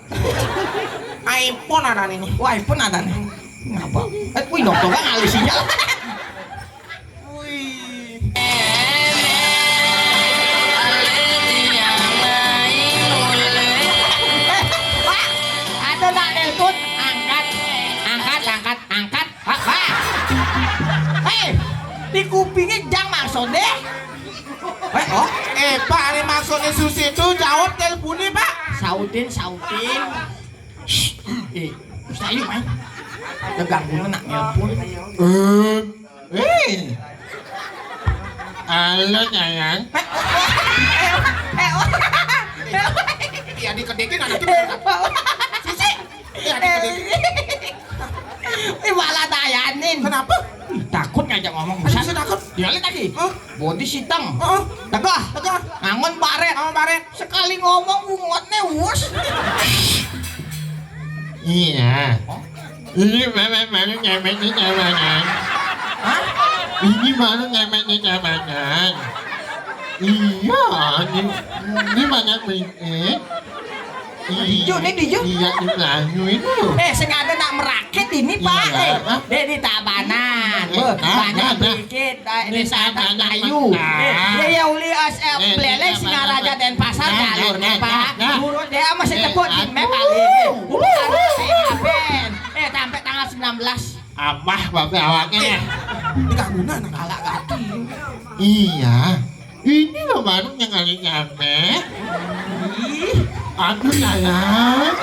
iPhone ada nih. Wah, iPhone ada nih. Ngapa? Eh, wih, dokter kan alisinya. Wih. Eh, Pak, ada nak nelpon, angkat, angkat, angkat, angkat, Pak, Pak. Hei, di kupingnya jang maksudnya. Eh, oh, eh, Pak, ini maksudnya Susi itu jawab teleponnya, Pak. Sautin, sautin. Shh, eh, Ustaz, yuk, main. Ada gangguan nak nelpon. Eh, eh. Halo, sayang. Ya, dikedekin anaknya bener. Sisi. Ya, dikedekin. Ini malah tayanin. Kenapa? Ih, takut ngajak ngomong. Bisa takut? Dia lihat lagi. Hah? Bodi hitam. Heeh. Tegah. Tegah. Ngangon baret. Ngangon baret. Sekali ngomong, bungotnya wus. Iya. Ini memang baru nyampe di jalanan. Hah? Ini baru nyampe di jalanan. Iya, ini, ini banyak berita. Dijo, ini dijo. Iya, ini Melayu itu. Eh, sing ada nak merakit ini, Pak. Iya. Eh, hah? Dia di Tabanan. Eh, Beuh, nah, banyak nah, nah. Dikit. Eh, ini sahabat Melayu. Nah. Eh, dia ya uli as eh, eh, beleleng Tabanan. Singaraja Denpasar nah, jalurnya, nah, Pak. Nah, nah. Urut dia masih eh, ceput di aduh. Map kali. Urut ada saya ngapain? Eh, sampai tanggal sembilan belas. Amah bape awaknya. Ini gak guna, nah. Galak gati. Iya. Ini loh baru yang kali nyampe. Ih. Aduh sayang.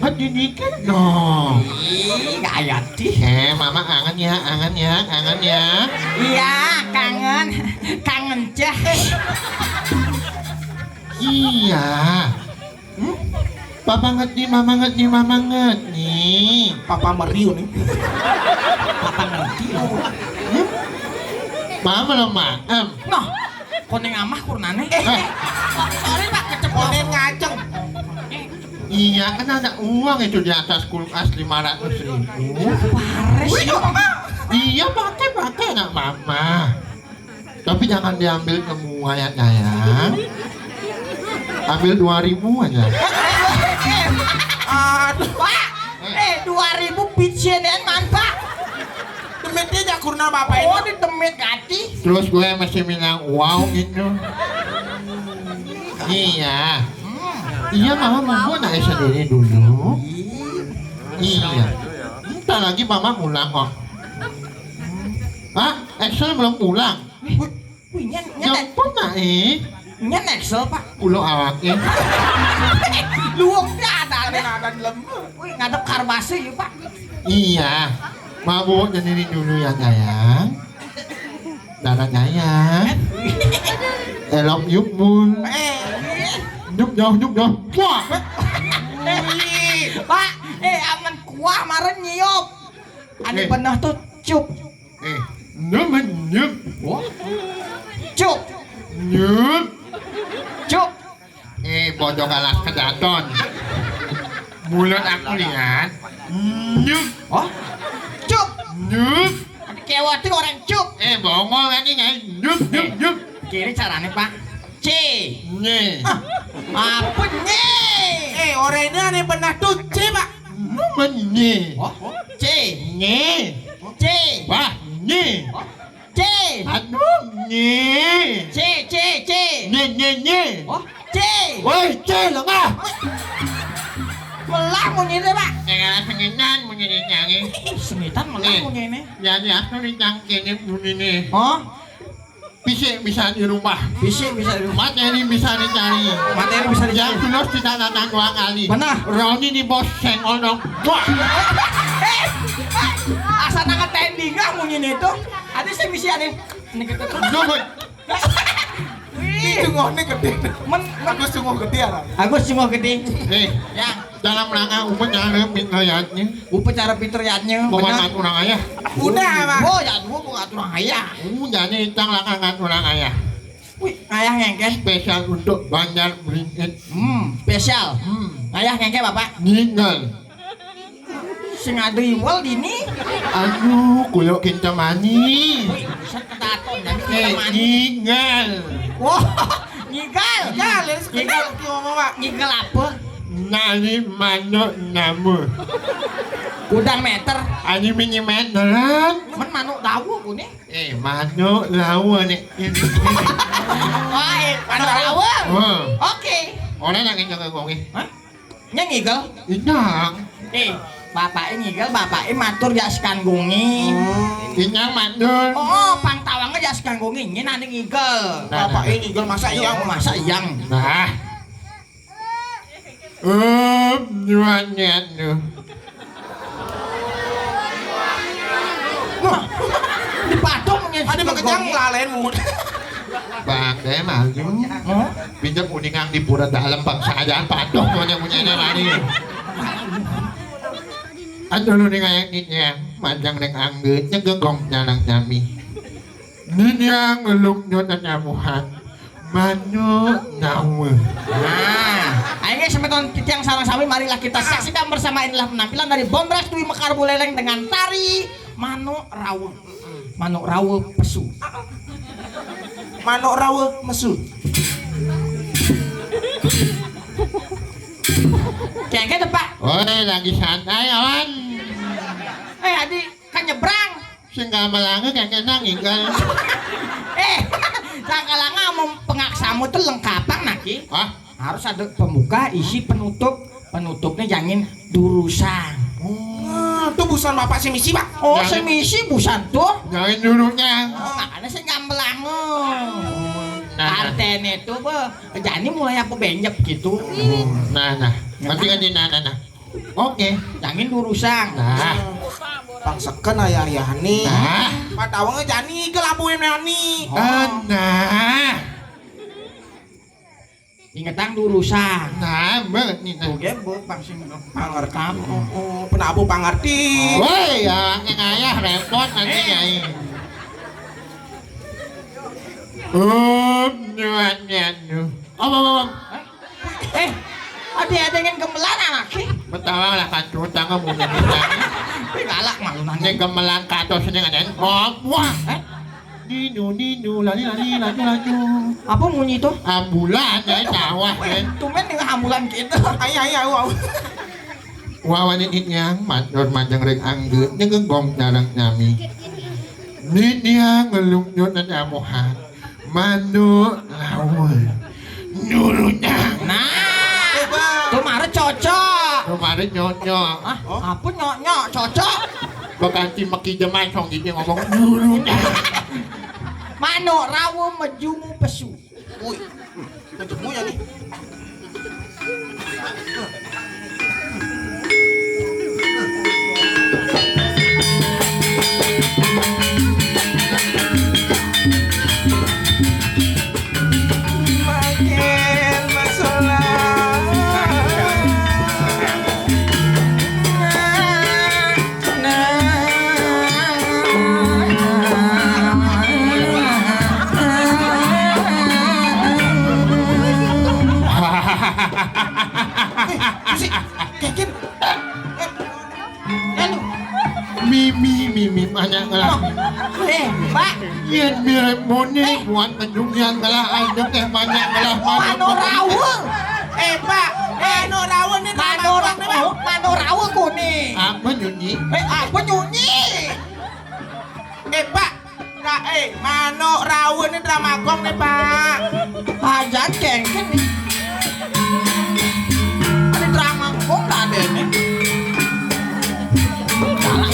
Hati dikit dong. Ih, gak ayati. Eh, mama kangen ya, kangen ya, kangen ya. Iya, kangen. Kangen cah. Iya. Hmm? Papa ngerti, mama ngerti, mama ngerti. Papa meriu nih. Papa ngerti. Hmm? Mama lo maem. Nah, koneng amah kurnane. Eh. Sorry, Pak, keceplosan. Koneng ngaceng. Iya, kan ada uang itu di atas kulkas lima ratus ribu. Pares. Iya, pakai, pakai anak mama. Tapi jangan diambil semua ya, sayang. Ambil dua ribu aja. Aduh. Pak, eh, dua ribu pijen man, Pak. Demitnya jakurna bapak ini. Oh, di demit gati. Terus gue masih bilang wow gitu. Iya. Iya, mama mau naik sendiri dulu. Iya. Ntar lagi mama pulang kok. Hah? Excel belum pulang? Wih, wih, nyen, nyen, Yang pernah eh. Nyen Excel, Pak. Pulau awaknya. Luwung dia ada, ada. Ada lembur. Wih, ngadep karbase ya, Pak. Iya. Mabuk sendiri dulu ya, sayang. Dadah, sayang. I love you, Bun. Eh. Nyup, nyup, nyup, nyup. Wah. Pak, eh, aman kuah maren nyiup. Ada eh. Pernah tuh cup. Eh, nama nyup. Wah. Cup. Nyup. Cup. Eh, bodoh galas kedaton. Mulut aku lihat. Nyup. Oh? Cup. Nyup. Kewati orang cup. Eh, bongol lagi, nyai. Nyup, nyup, nyup. Kiri caranya, Pak. C. Nye. Ah, apa nye? Eh, orang ini aneh benar tuh, C, Pak. Lu menye. Oh, C. Nye. C. Wah, nye. Oh, C. Aduh, nye. C, C, C. Nye, nye, nye. Oh, C. Woi, C, lengah. Melah munyi deh, Pak. Tengah sengitan munyi di nyangi. Sengitan melah munyi ini. Jadi aku di cangkini bunyi nih. Oh? Fisik bisa dirubah. Fisik bisa dirubah. Materi bisa dicari. Materi bisa dicari. Yang tulus tidak datang dua kali. Benar. Roni di bos senggol dong. Wah. Asa nang tending ah munyi itu. Ada saya misi ada. Ini kita terus. Jobot. Wih. Ini cungone gede. Men, men. Agus cungo gede ya. Agus cungo gede. Eh, ya. Dalam rangka upacara pitrayatnya. Upacara pitrayatnya. Bawa benar. Ngaturang ayah. Udah, Pak. Oh, ya dua bawa ngaturang ayah. Uh, jadi itang langkah ngaturang ayah. Wih, ayah ngengken. Spesial untuk Banjar Beringin. Hmm, spesial. Hmm. Ayah ngengken, Bapak. Ninggal. Sing ada iwal dini. Aduh, kuyok kintamani. Wih, set ketaton, jadi eh, kintamani. Ninggal. Wah, ngigal. Ngigal, ya, sekedar ngigal. Ngomong, Pak. Ngigal apa? Nani manuk nama. Udang meter. Ani mini meteran. Men manuk dawa ku ni. Eh, manuk dawa ni. Wah, eh, manuk dawa. Wah. Oke. Orang nak kencang ke kau ni. Hah? Nya ngigel? Inang. Eh, bapaknya ngigel, bapaknya matur ya sekanggungi. Inang matur. Oh, pang tawangnya ya sekanggungi. Ini nanti ngigel. Nah, bapaknya ngigel, masa iya? Oh, masa iya? Nah. Em, nyuan nyuan tu. Wah, di patung ni. Ada bekerja ngelalain mut. Bang, saya malu. Hah? Pinjam kuningan di pura dalam bangsa ajaan patung punya punya ini lari. Aduh lu ni kayak ni ya, panjang dek angge, nyegegong jalan jami. Ni dia ngeluk nyota nyamuhan. Manuk dawa. Nah, akhirnya semeton titiang sarang sami, marilah kita saksikan bersama inilah penampilan dari Bondras Dwi Mekar Buleleng dengan tari Manuk Rawa. Manuk Rawa pesu. Manuk Rawa mesu. Kengke to, Pak? Oi, lagi santai, awan. Eh, Adi, kan nyebrang. Sing gamelange kengke nang inggal. Eh, sakalanga mau pengaksamu tuh lengkapang naki. Hah? Harus ada pembuka, isi, penutup. Penutupnya jangan durusang. Oh, itu busan bapak si misi, Pak. Oh, si misi busan tuh. Jangan dulunya. Oh, makanya sing gamelange. Nah, nah. Artene tuh, Pak. Jani mulai apa benjep gitu. Nah, nah. Ngerti kan, nah, nah, nah. Oke. Jangin durusang. Nah. Pang seken ayah-ayah nih. Nah. Patawangnya jani ke labuin nih. Ah, nah. Ingetang durusang. Nah, mbak nih, nah. Oke, bu, pang sing pangertap. Oh, oh, penabu pangerti. Woi, ya, ngayah repot nanti, eh, nyai. Um, nyuan, nyuan, nyuan. Om, om, om, om. Eh, ada, ada yang gemelan anak sih. Betawa lah kan, tuh, tangan mau nyanyi. Tapi galak malu nanya. Ini gemelan katos ini kan, om, wah. Eh? Ninu, ninu, lali, lali, laju, laju. Apa munyi itu? Ambulan, ya, sawah, ya. Tumben dengan ambulan gitu. Ayo, ayo, ayo, ayo. Wawan ini yang matur majeng ring angge, nyegegong darang nami. Nini yang ngelung nyut dan amohan. Manuk lawan. Nyuruhnya. Nah, tuh mare cocok. Tuh mare nyonyok. Ah, apa nyonyok? Cocok. Baganti meki jeman song gini ngomong nyuruhnya. Manuk rawa mejumu pesu. Woi, hmm, ketemu ya nih. Eh, musik. Keken. Eh, lalu. Mimi, mimi, banyak ngelah. Eh, Pak. Yen mirip muni, eh, buat mendung yang ngelah, ayo teh banyak ngelah, banyak. Manuk rawa. Eh, Pak. Eh, manuk rawa nih, manuk rawa, manuk rawa kuning. Apa nyunyi? Eh, apa nyunyi? Eh, Pak. Ra-, eh, manuk rawa nih drama gong nih, Pak. Ajan kengken nih. Ada drama gong nggak ada nih. Galak.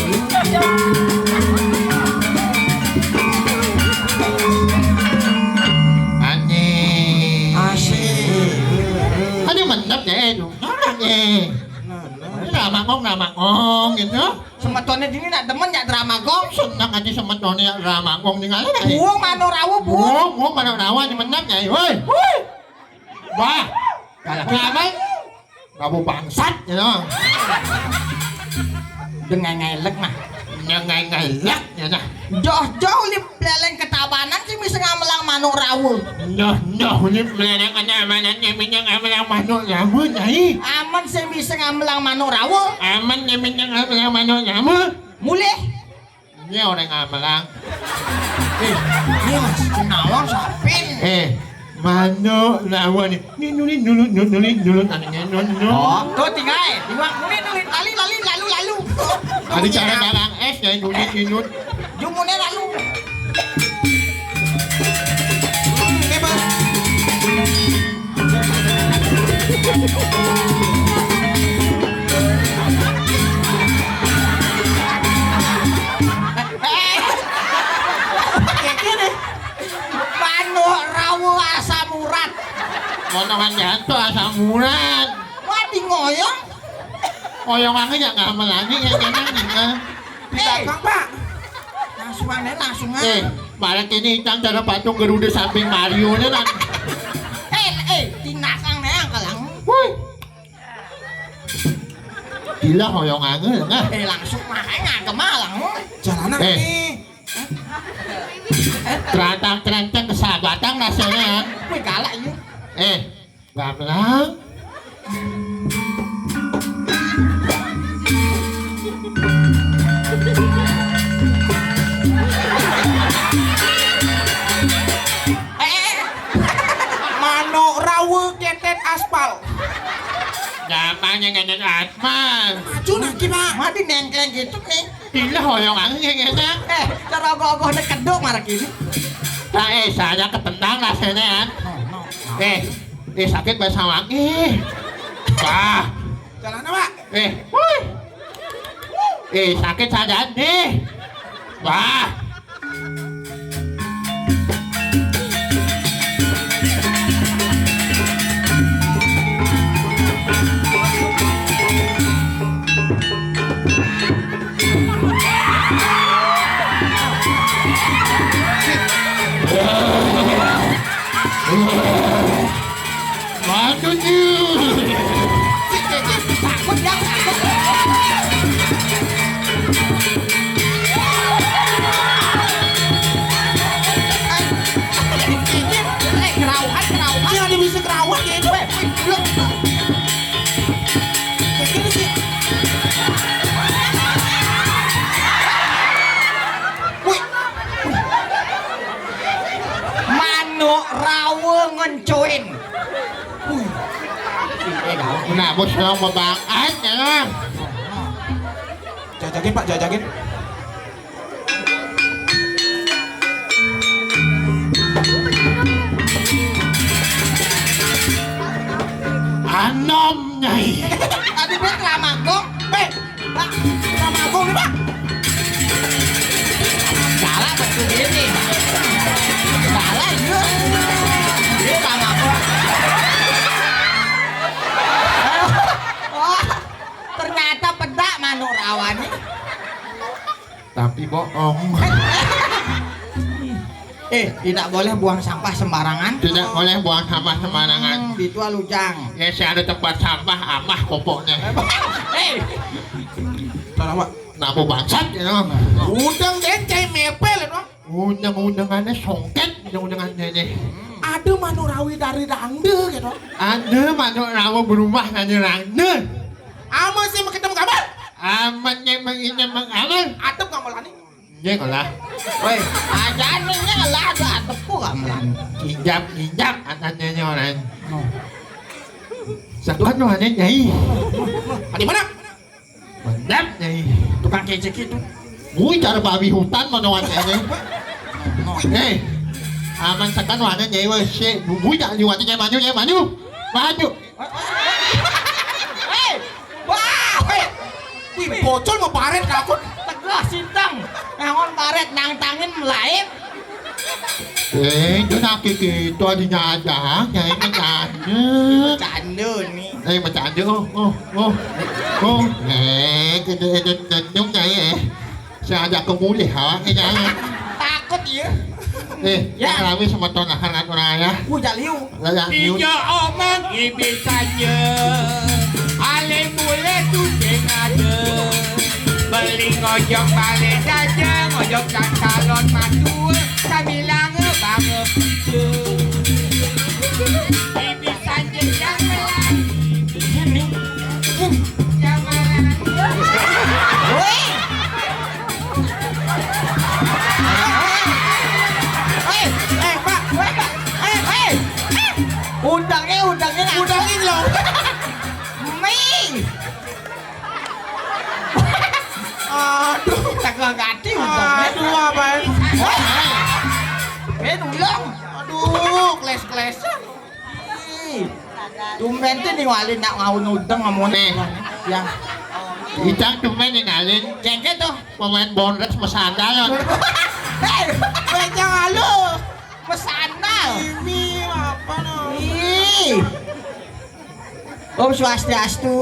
Aneh. Asik. Ada mantap ya itu. Galak ya. Drama gong, drama gong gitu. Semetone dini nak demen ya drama gong. Seneng aja semetone ya drama gong nih, ngalih. Buung manuk rawa, buung. Buung, buung manuk rawa nih menang ya. Woi. Woi. Wah. Galak. Kenapa? Kamu bangsat, ya. Dengan ngelek mah. Dengan ngelek, ya, nah. Joh-joh lip leleng ketabanan sih bisa ngamelang manuk rawa. Nah, nah, lip leleng ketabanan sih bisa ngamelang manuk rawa, Nyai. Aman sih bisa ngamelang manuk rawa. Aman sih bisa ngamelang manuk rawa. Mulih. Ini orang ngamelang. Eh, ini Mas, nawang sapin. Eh, manuk lawan nih. Ini nulis, nulis, nulis, nulis, nulis, anaknya, nulis, nulis. Oh, tuh tinggal, eh. Iwak kulit nulis, lali, lali, lalu, lalu. Ada cara barang es, ya, nulis, nulis. Jumunnya lalu. Ini, Bang. Eh, kayak gini. Manuk rawa asam urat. Potongan jatuh asam urat. Wah, di ngoyong. Ngoyong angin ya nggak melagi ya, jangan, ya. Di belakang, Pak. Langsung aja, langsung aja. Eh, balik ini hitam cara patung Garuda samping Mario nya, kan. Eh, eh, tinasang nih, kalang. Woi. Gila, hoyong angel, nah. Eh, langsung makanya ngagem malang. Jalanan eh. Nih. Terantang-terantang kesahabatan rasanya, kan. Wih, galak, iya. Eh, Gablang. Eh, manuk rawa ketet aspal. Ya, Ngengenan Atma. Aduh, lagi, Pak. Mati nengkleng gitu nih. Gila, hoyong aku ngengenan. Eh, cara ogoh-ogoh nek keduk marek ini. Nah, eh, saya ketendang rasanya, kan. Eh, eh, sakit bahasa wangi. Wah. Jalan apa? Eh, woi. Eh, sakit saja nih. Wah. Waduh, Ju. Takut ya, takut. Eh, kerauhan, kerauhan. Ini ada bisa kerauhan ya, itu. Weh, weh, belum. Kayak gini sih. Wih. Manuk rawa ngencoin. Wih. Nah, bos, lo mau banget ya. Jajakin, Pak, jajakin. Anom, Nyai. Tadi gue kelamakong. Eh, Pak, kelamakong nih, Pak. Salah betul ini. Salah, iya. Ini kelamakong. Wah, ternyata pedak manuk rawa nih. Tapi bohong. Eh, tidak boleh buang sampah sembarangan. Tidak boleh buang sampah sembarangan. Hmm, di tua lujang. Ya, saya ada tempat sampah, amah kopoknya. Eh, Pak. Eh. Salah, Pak. Kenapa bangsat, ya? Udang dencai mepel, ya, Pak. Undang-undangannya songket, undang-undangannya ini. Ada manuk rawi dari rangde, gitu. Ada manuk rawa berumah dari rangde. Ama sih mau ketemu kabar? Aman yang menginjam mengamal. Atep nggak mau lani. Iya, kalah. Woi, aja nih, ini lah ada atepku nggak mau lani. Injak, injak, katanya orang. Oh. Sekat lu ada, Nyai. Di mana? Mantap, Nyai. Tukang kecek itu. Wih, cara babi hutan mana wajahnya. Eh, aman sekat lu ada, Nyai, weh, si. Wih, jangan liwati, Nyai, maju, Nyai, maju. Maju. Hei! Wah! Hei! Wih, bocor mau baret, takut. Tegah sintang. Ngangon baret, nangtangin melain. Eh, itu nak kiki itu adinya ada, kayak bercanda. Bercanda nih. Eh, bercanda, oh, oh, oh. Oh, eh, itu, itu, itu, itu, eh. Saya ajak ke mulih, ha, eh, jangan. Takut, ya? Eh, ya. Yang rame sama tonahan orang ya. Wah, jaliu. Lah, ya, yuk. Ijo omong ibi saja. Ale mule tu sing ada. Beli ngojok balik saja, ngojok dan calon matua. Kami lange bange pitu. Ibi saja yang melang. Ini. Yang melang. Woi. Eh, eh, Pak, Pak, eh, eh. Udangnya, udangnya. Udangnya loh. Mi. Aduh. Tengah ganti udangnya. Aduh, apa ini? Eh, eh. Eh, ulang. Aduh, kles-kles. Ih, tumben tuh nih wali nak ngau udang ngomongnya. Nih. Ya. Ijang tumben nih ngalin. Jengket tuh. Pemain bonres mesandal. Hei, bocah lu. Mesandal. Ini apa no? Ih. Om Swastiastu.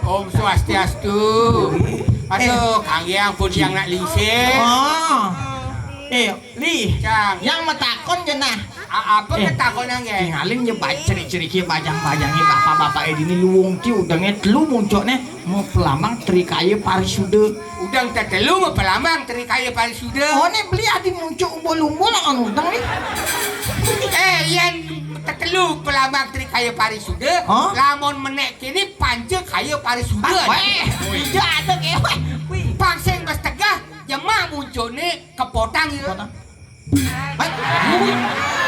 Om Swastiastu. Aduh, eh. Kang Yang pun yang nak lingsir. Oh. Eh, Li, Cang. Yang metakon jenah. A-, apa eh, ketakonan, nggih? Tingalin ya, ba-, ciri-ciri ki bajang-bajangnya bapak-bapak ini, luwung ki udangnya telu muncoknya mau pelambang trikaya parisuda. Udang tetelu mau pelambang trikaya parisuda. Oh, nih beli adi muncok umbul-umbul lah kan udang nih. Eh, yang tetelu pelambang trikaya parisuda, hah? Lamun menek kini panca kaya parisuda. Ah, weh, ija ada ke, weh. Wih. Pang sing bes tegah, jemak muncoknya kepotang ya. Kepotang. Hei, wih,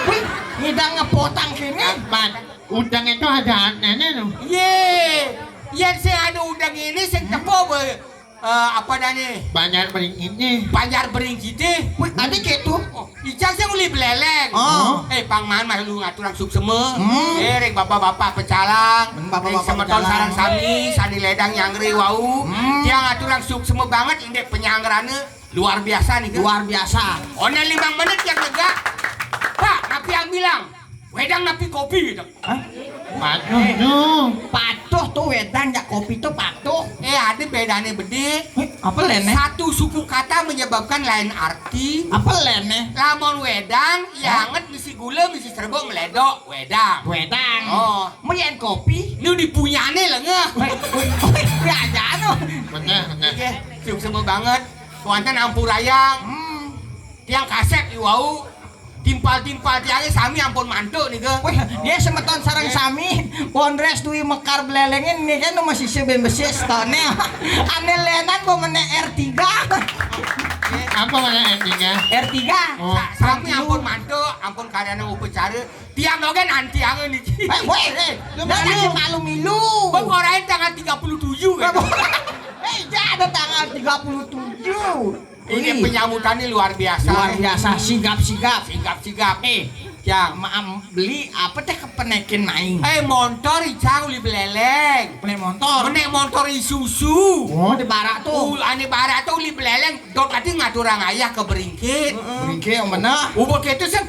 wih, ngidang ngepotang kini. Kapan? Udang itu ada anehnya tuh. Ye. Yén sing ada udeng ini sing tepuk be, eh, apa dah ni? Banjar Beringkit ni. Banjar Beringkit ni. Wih, ada gitu. Oh, Icang sing uli Beleleng. Oh. Eh, pang man mah lu ngaturang suksema. Hmm. Eh, ring bapak-bapak pecalang. Hmm, bapak-bapak ring semeton pecalang. Sareng sami, sani ledang nyanggra wau. Hmm. Tiang ngaturang suksema banget indik penyangrane. Luar biasa nih, Kak. Luar biasa. Oné limang menit yang negak. Pak, napi yang bilang? Wedang napi kopi gitu. Hah? Patuh, eh, tuh. Patuh tuh wedang jak kopi tuh patuh. Eh, ada bedane bede. Eh, apa lene? Satu suku kata menyebabkan lain arti. Apa lene? Lamun wedang, ya. Hah? Anget misi gula, misi serbuk meledok, wedang. Wedang. Oh. Melian kopi. Ini udah punyane lah nggak? Weh, weh, weh, ya aja anu. Bener, bener. Oke, suksema banget. Wonten ampurayang. Hmm. Tiang kasép iwau. Timpal-timpal tiangé sami ampun mantuk nika. Wih, dia semeton sareng sami. Pondres duwi mekar belelengin nika nu masih seben besi setone. Ane lenan bu menek R tiga. Apa mana endingnya? R tiga. Oh. Sa-, sami ampun mantuk, ampun karyané upacara. Tiang oge nanti angen niki. Eh, weh, eh, lu malu milu. Bang orain tanggal tiga puluh tujuh kan. Eh, ya ada tanggal tiga puluh tujuh. Ini penyambutannya luar biasa. Luar biasa, sigap-sigap. Sigap-sigap. Eh, Cang. Maam, beli apa teh kepenekin main? Eh, montor Icang uli beleleng. Beli montor. Menek montor Isuzu. Oh, di barak tuh. Ul-, ane barak tuh uli beleleng. Dot tadi ngaturang ayah ke Beringkit. Beringkit yang mana? Ubah gitu sen.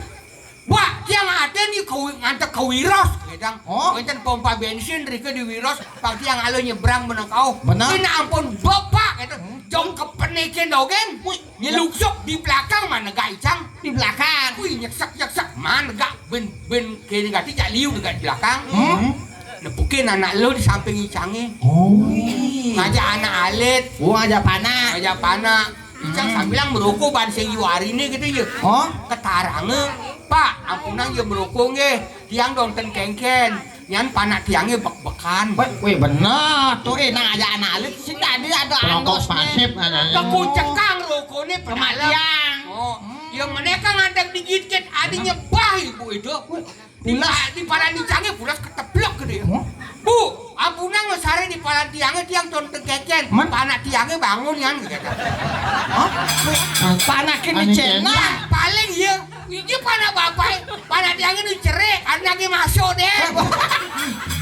Wah, tiang ate ni ke wi-, ngantek ke Wiros, gitu. Oh. Wonten pompa bensin rike di Wiros, pang tiang alo nyebrang meneng kauh. Benar. Ini ampun bapak, gitu. Hmm. Jong kepenikin dogen. Wih, nyeluksuk di belakang mana gak Icang? Di belakang. Wih, nyeksek nyeksek mana gak ben ben kene gati jak liu dekat belakang. Hmm. Nepukin anak lo di samping Icange. Oh. Ngajak anak alit. Oh, ngajak panak. Ngajak panak. Icang sambilang merokok ban sing yu arine gitu ya. Oh? Ketaranga, Pak, ampunang ya merokok nggih. Tiang dong ten kengken. Nyan panak tiangnya bek-bekan. Weh, weh, bener tuh, eh, nang aja anak alit sing tadi ada angkosnya. Pasif anaknya. Kekuncekan rokoknya kematian. Oh, ya mereka ngadeg digigit, ada nyebah ibu itu. Di pulas. Pa-, di palan Icangnya pulas keteblok gitu ya. Hah? Bu, ampunang ngesare di palan tiangnya, tiang ton tegeken. Panak tiangnya bangun kan gitu. Hah? Panakin di cena. Paling iya, iya panak bapak, panak tiangnya nu cerik, anaknya masuk deh.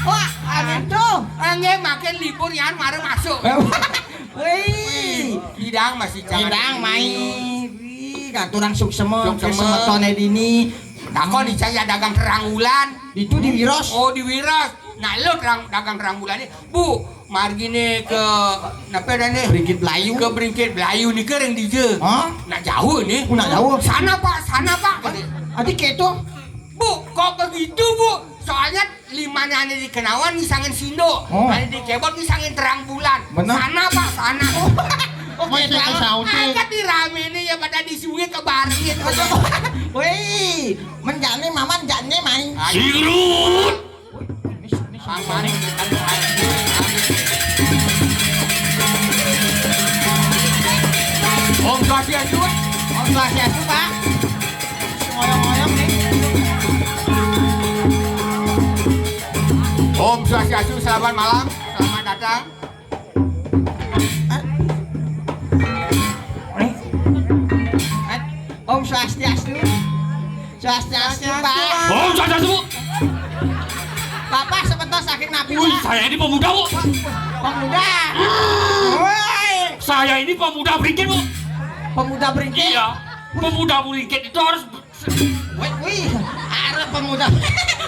Wah, aneh tuh. Enggak, makin libur yan mare masuk. Wih. Idang masih jangan. Idang main. Wih, katurang suksema, suksema. Semetone dini. Takon Icang ya dagang terang bulan. Itu di Wiros. Oh, di Wiros. Nah, lo terang, dagang terang bulan ini. Bu, margine ke, napa dah nih? Beringkit Belayu. Ke Beringkit Belayu nih, kering di je. Hah? Nak jauh nih. Oh, nak jauh. Sana, Pak, sana, Pak. Adi keto. Bu, kok begitu, Bu? Soalnya limane ane di Kenawan ngisangin sindo, oh. Ane di Kebon ngisangin terang bulan. Bener. Sana, Pak, sana. Oh, oke, masih terang. Angkat di rame ini ya pada di sungai ke barit. Woi, menjani maman janye main. Ayo. Sirut. Aman. Om Swastiastu. Om Swastiastu, Pak. Ngoyong-ngoyong nih. Om Swastiastu, selamat malam, selamat datang. Om Swastiastu. Swastiastu, Pak. Om Swastiastu, Bu. Bapak sebentar sakit napi, Pak? Wih, saya ini pemuda, Bu. Pemuda. Woi. Saya ini pemuda Beringkit, Bu. Pemuda Beringkit? Iya. Pemuda Beringkit itu harus Wih, wih, arep pemuda.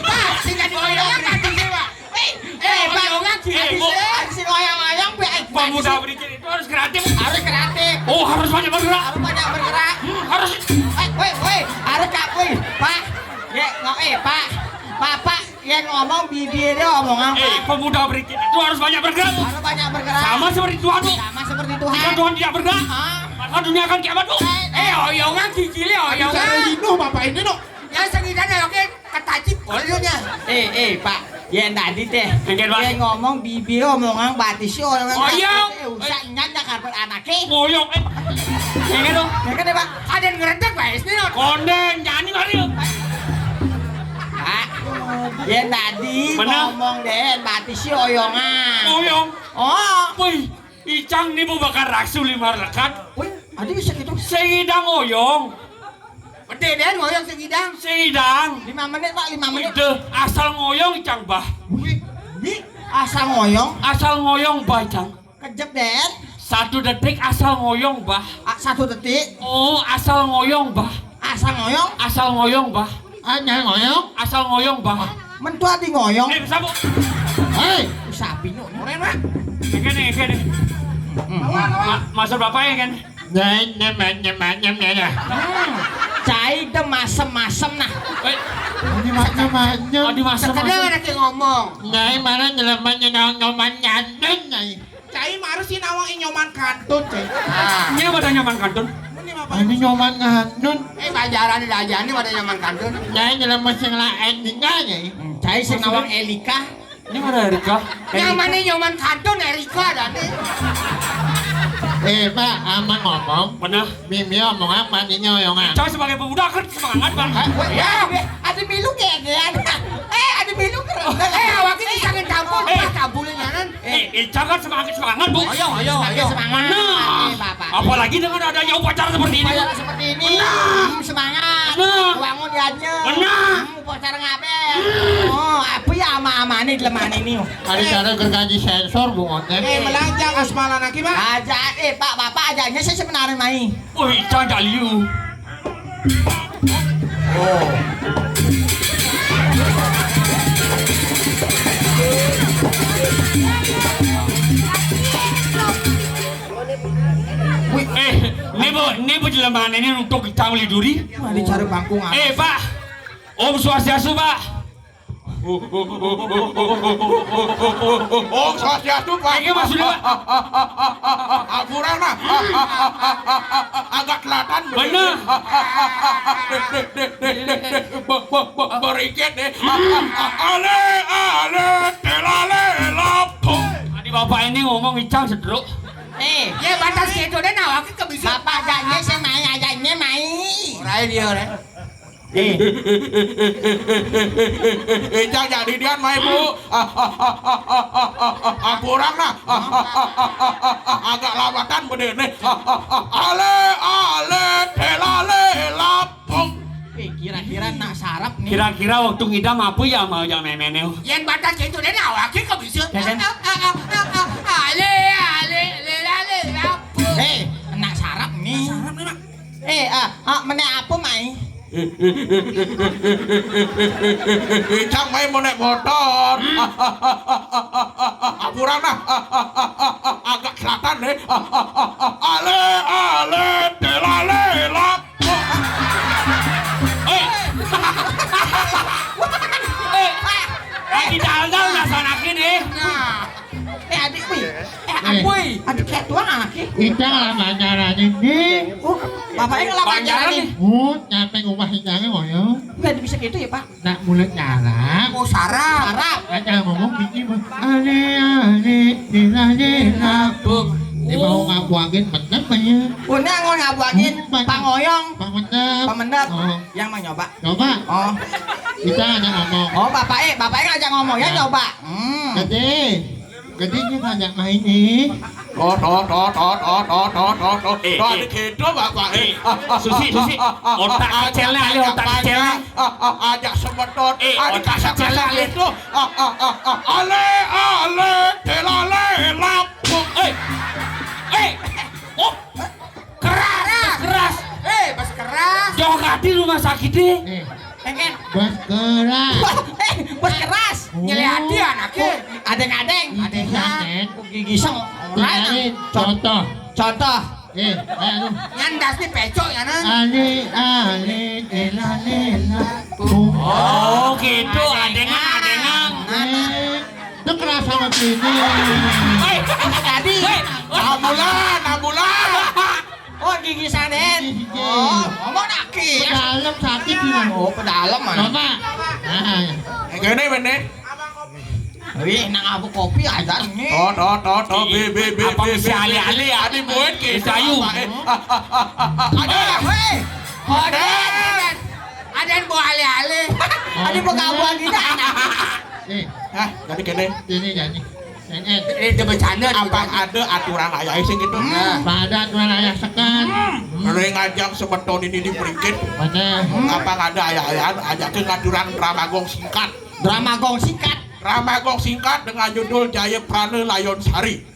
Pak, sing jadi ngoyongan tadi sih, Pak. Wih, eh, Pak, ngoyongan sih, eh, Bu. Sing ngoyong-ngoyong, Pak. Pemuda Beringkit itu harus kreatif. Harus kreatif. Oh, harus banyak bergerak. Harus banyak bergerak. Hmm, harus. Eh, wih, wih, harus Kak, wih, Pak. Ya, ngo-, eh, Pak. Bapak yang ngomong bibirnya omongan, eh, Pak. Pemuda Beringkit itu harus banyak bergerak, Bu. Harus banyak bergerak. Sama seperti Tuhan, Bu. Sama seperti Tuhan. Jika Tuhan tidak bergerak, ah, maka dunia akan kiamat, Bu. Eh, eh, oyongan, cicili, oyongan. Bicara Hindhu, Bapak ini, dok. Ya, sekitarnya, oke, ketacip, bolehnya. Eh, eh, Pak. Ya, tadi teh. Mungkin, Pak. Yang ngomong bibir, omongan, batis, omongan. Oh, iya. Eh, usah nyan, Jakarta anaknya. Ngoyong, eh. Yang itu. Yang kan, Pak. Ada yang ngeredek, Pak, S D, dok. Konden, jangan mari, dok. Pak. Ya, tadi. Bener. Ngomong, Den, batis si oyongan. Oyong. Oh. Wih, icang ni mau bakar rasu lima lekat. Wih, adi bisa gitu. Sing idang oyong. Gede, Den, ngoyong sing idang. Sing idang. Lima menit, Pak, lima menit. Udah, asal ngoyong, icang, bah. Wih, wih. Asal ngoyong. Asal ngoyong, bah, icang. Kejep, Den. Satu detik asal ngoyong, bah. Ah, satu detik. Oh, asal ngoyong, bah. Asal ngoyong? Asal ngoyong, bah. Asal ngoyong? Asal ngoyong, bah. Mentua di ngoyong. Eh, sabu. Hei, sapi nu. Oren, Pak. Ini, ini. Ma-, maksud Bapak ya, kan? Nyai, nyem, nyem, nyem, nyem, nyem. Hmm. Cai de masem-masem, nah. Eh. Ini masem-masem. Oh, di masem-masem. Sekedar ada yang ngomong. Nyai, mana nyeleman nyenang nyoman nyandun, Nyai. Cai marus si nawang i nyoman kantun, cai. Ah. Ini pada nyoman kantun. Ini apa? Ini nyoman kantun. Eh, bajaran di dajani pada nyoman kantun. Nyai nyeleman sing lain tinggal, Nyai. Hmm, cai sing nawang Elika. Ini mana Erika? Nyaman nih nyoman kantun Erika ada nih. Eh, Pak, aman ngomong. Benar. Mimi ngomong apa nih nyoyongan? Cai sebagai pemuda kan semangat, Bang. Hah? Ya, ada milu kayak gini. Eh, ada milu kan. Eh, awak ini jangan campur, eh. Pak, campurnya kan. Eh, Ica kan semangat, semangat, Bu. Ayo, ayo, ayo. Semangat, semangat. Nah, eh, Bapak. Apalagi dengan adanya upacara seperti ini. Upacara seperti ini. Benar. Hmm, semangat. Benar. Bangun dianya. Benar. Hmm, upacara ngabe. Hmm. Oh, apa ya ama-ama nih, jelema ini? Ada cara gergaji sensor, Bu, ngoten. Eh, melajang asmalan aki, Pak. Aja, eh, Pak, Bapak aja, saya sebenarnya mai. Wih, Ica jaliu. Oh. Wih, eh, ini bu, ini bu jelema ini untuk kita meliduri. Wah, dicari bangku ngapa? Eh, Pak. Om Swastiastu, Pak. Om Swastiastu, Pak. Ini maksudnya, Pak. Ampura, nah. Agak selatan. Bener. Be-, be-, be-, berikit deh. Ale, ale, telale, lapung. Tadi Bapak ini ngomong Icang sedruk. Eh, ya batas gitu deh, nah, wakil ke bisa. Bapak janji saya main aja, ini main. Rai dia, Rai. Eh. Ijang jadi dia main, Bu. Ampurang nah. Agak lawatan bedene. Ale, ale, telale, lapung. Eh, kira-kira nak sarap nih. Kira-kira waktu ngidam apa ya mau jam memene? Yang batas itu deh, nah, wakil ke bisa. Ya kan? Ale, ale, telale, lapung. Eh, nak sarap nih. Nak sarap nih, Mak. Eh, ah, ah, menek apa, Mai? Cang Mai mau naik motor. Ampurang nah. Agak selatan deh. Ale, ale, telale, la. Eh. Eh. Lagi jalan-jalan lah sanakin, eh. Nah. Eh, adik, wih. Eh, adik, wih. Adik kayak tuang, adik. Ita lah pacaran ini. Oh, bapaknya lah pacaran nih. Oh, nyampe rumah Icangnya, oh ya. Nggak bisa gitu ya, Pak. Nak mulai nyarap. Oh, sarap. Sarap. Ada ngomong gini, Bang. Ale, ale, dila, dila. Buk. Dia mau ngabuangin bener, Bang, ya. Oh, ini anggon ngabuangin. Hmm, Bang. Pangoyong. Bang bener. Bang bener. Oh. Yang mau nyoba. Coba. Oh. Kita ada ngomong. Oh, bapak, eh, bapaknya ngajak ngomong, ya, coba. Hmm. Gede. Gedenya banyak main nih. Tot, tot, tot. Eh, tot, eh. Ada gitu, Bapak, eh. Eh, Susi, Susi. Otak kecelnya, ada otak kecelnya. Ajak semeton. Eh, ada otak kecelnya, ada. Gitu. Ale, ale, telale, lapung. Eh. Eh. Oh. Keras, keras. Eh, pas keras. Jauh hati rumah sakit deh. Eh, pengen. Bos keras. Eh, bos keras. Oh. Nyelehati anaknya. Oh, adeng-adeng. Adengnya. Gigisan, Den. Oh, gigisan. Kenalin, contoh. Contoh. Eh, ayo lu. Nyandas nih pecok ya, Nan. Ale, ale, ela, lela. Oh, gitu. Adengan, adengan. Eh, itu keras sama sini. Hei, tadi. Hei. Ambulan, ambulan. Oh, gigisan, Den. Gigi. Oh, ngomong naki. Pedalem sakit nih. Oh, pedalem mana? Coba. Nah. Eh, gini, bener. Wih, nang apa kopi aja nih. Oh, toh, toh, toh, be, be, be, apa be, bisa be, ale-ale, ade buat ke kayu. Ada, hei. Ada, ada yang bawa ale-ale. Ada yang bawa kabuan kita. Eh, Hah, jadi kene. Ini jadi. Ini. Eh, dia bercanda. Apa ada aturan ayah sing gitu? Nah, Pada aturan ayah sekan. Ring ajang semeton ini diperikit. Mana? Apa ada ayah-ayahan ajak ke ngaturan drama gong singkat? Drama gong singkat. Drama gong singkat dengan judul Jaya Prana Layon Sari.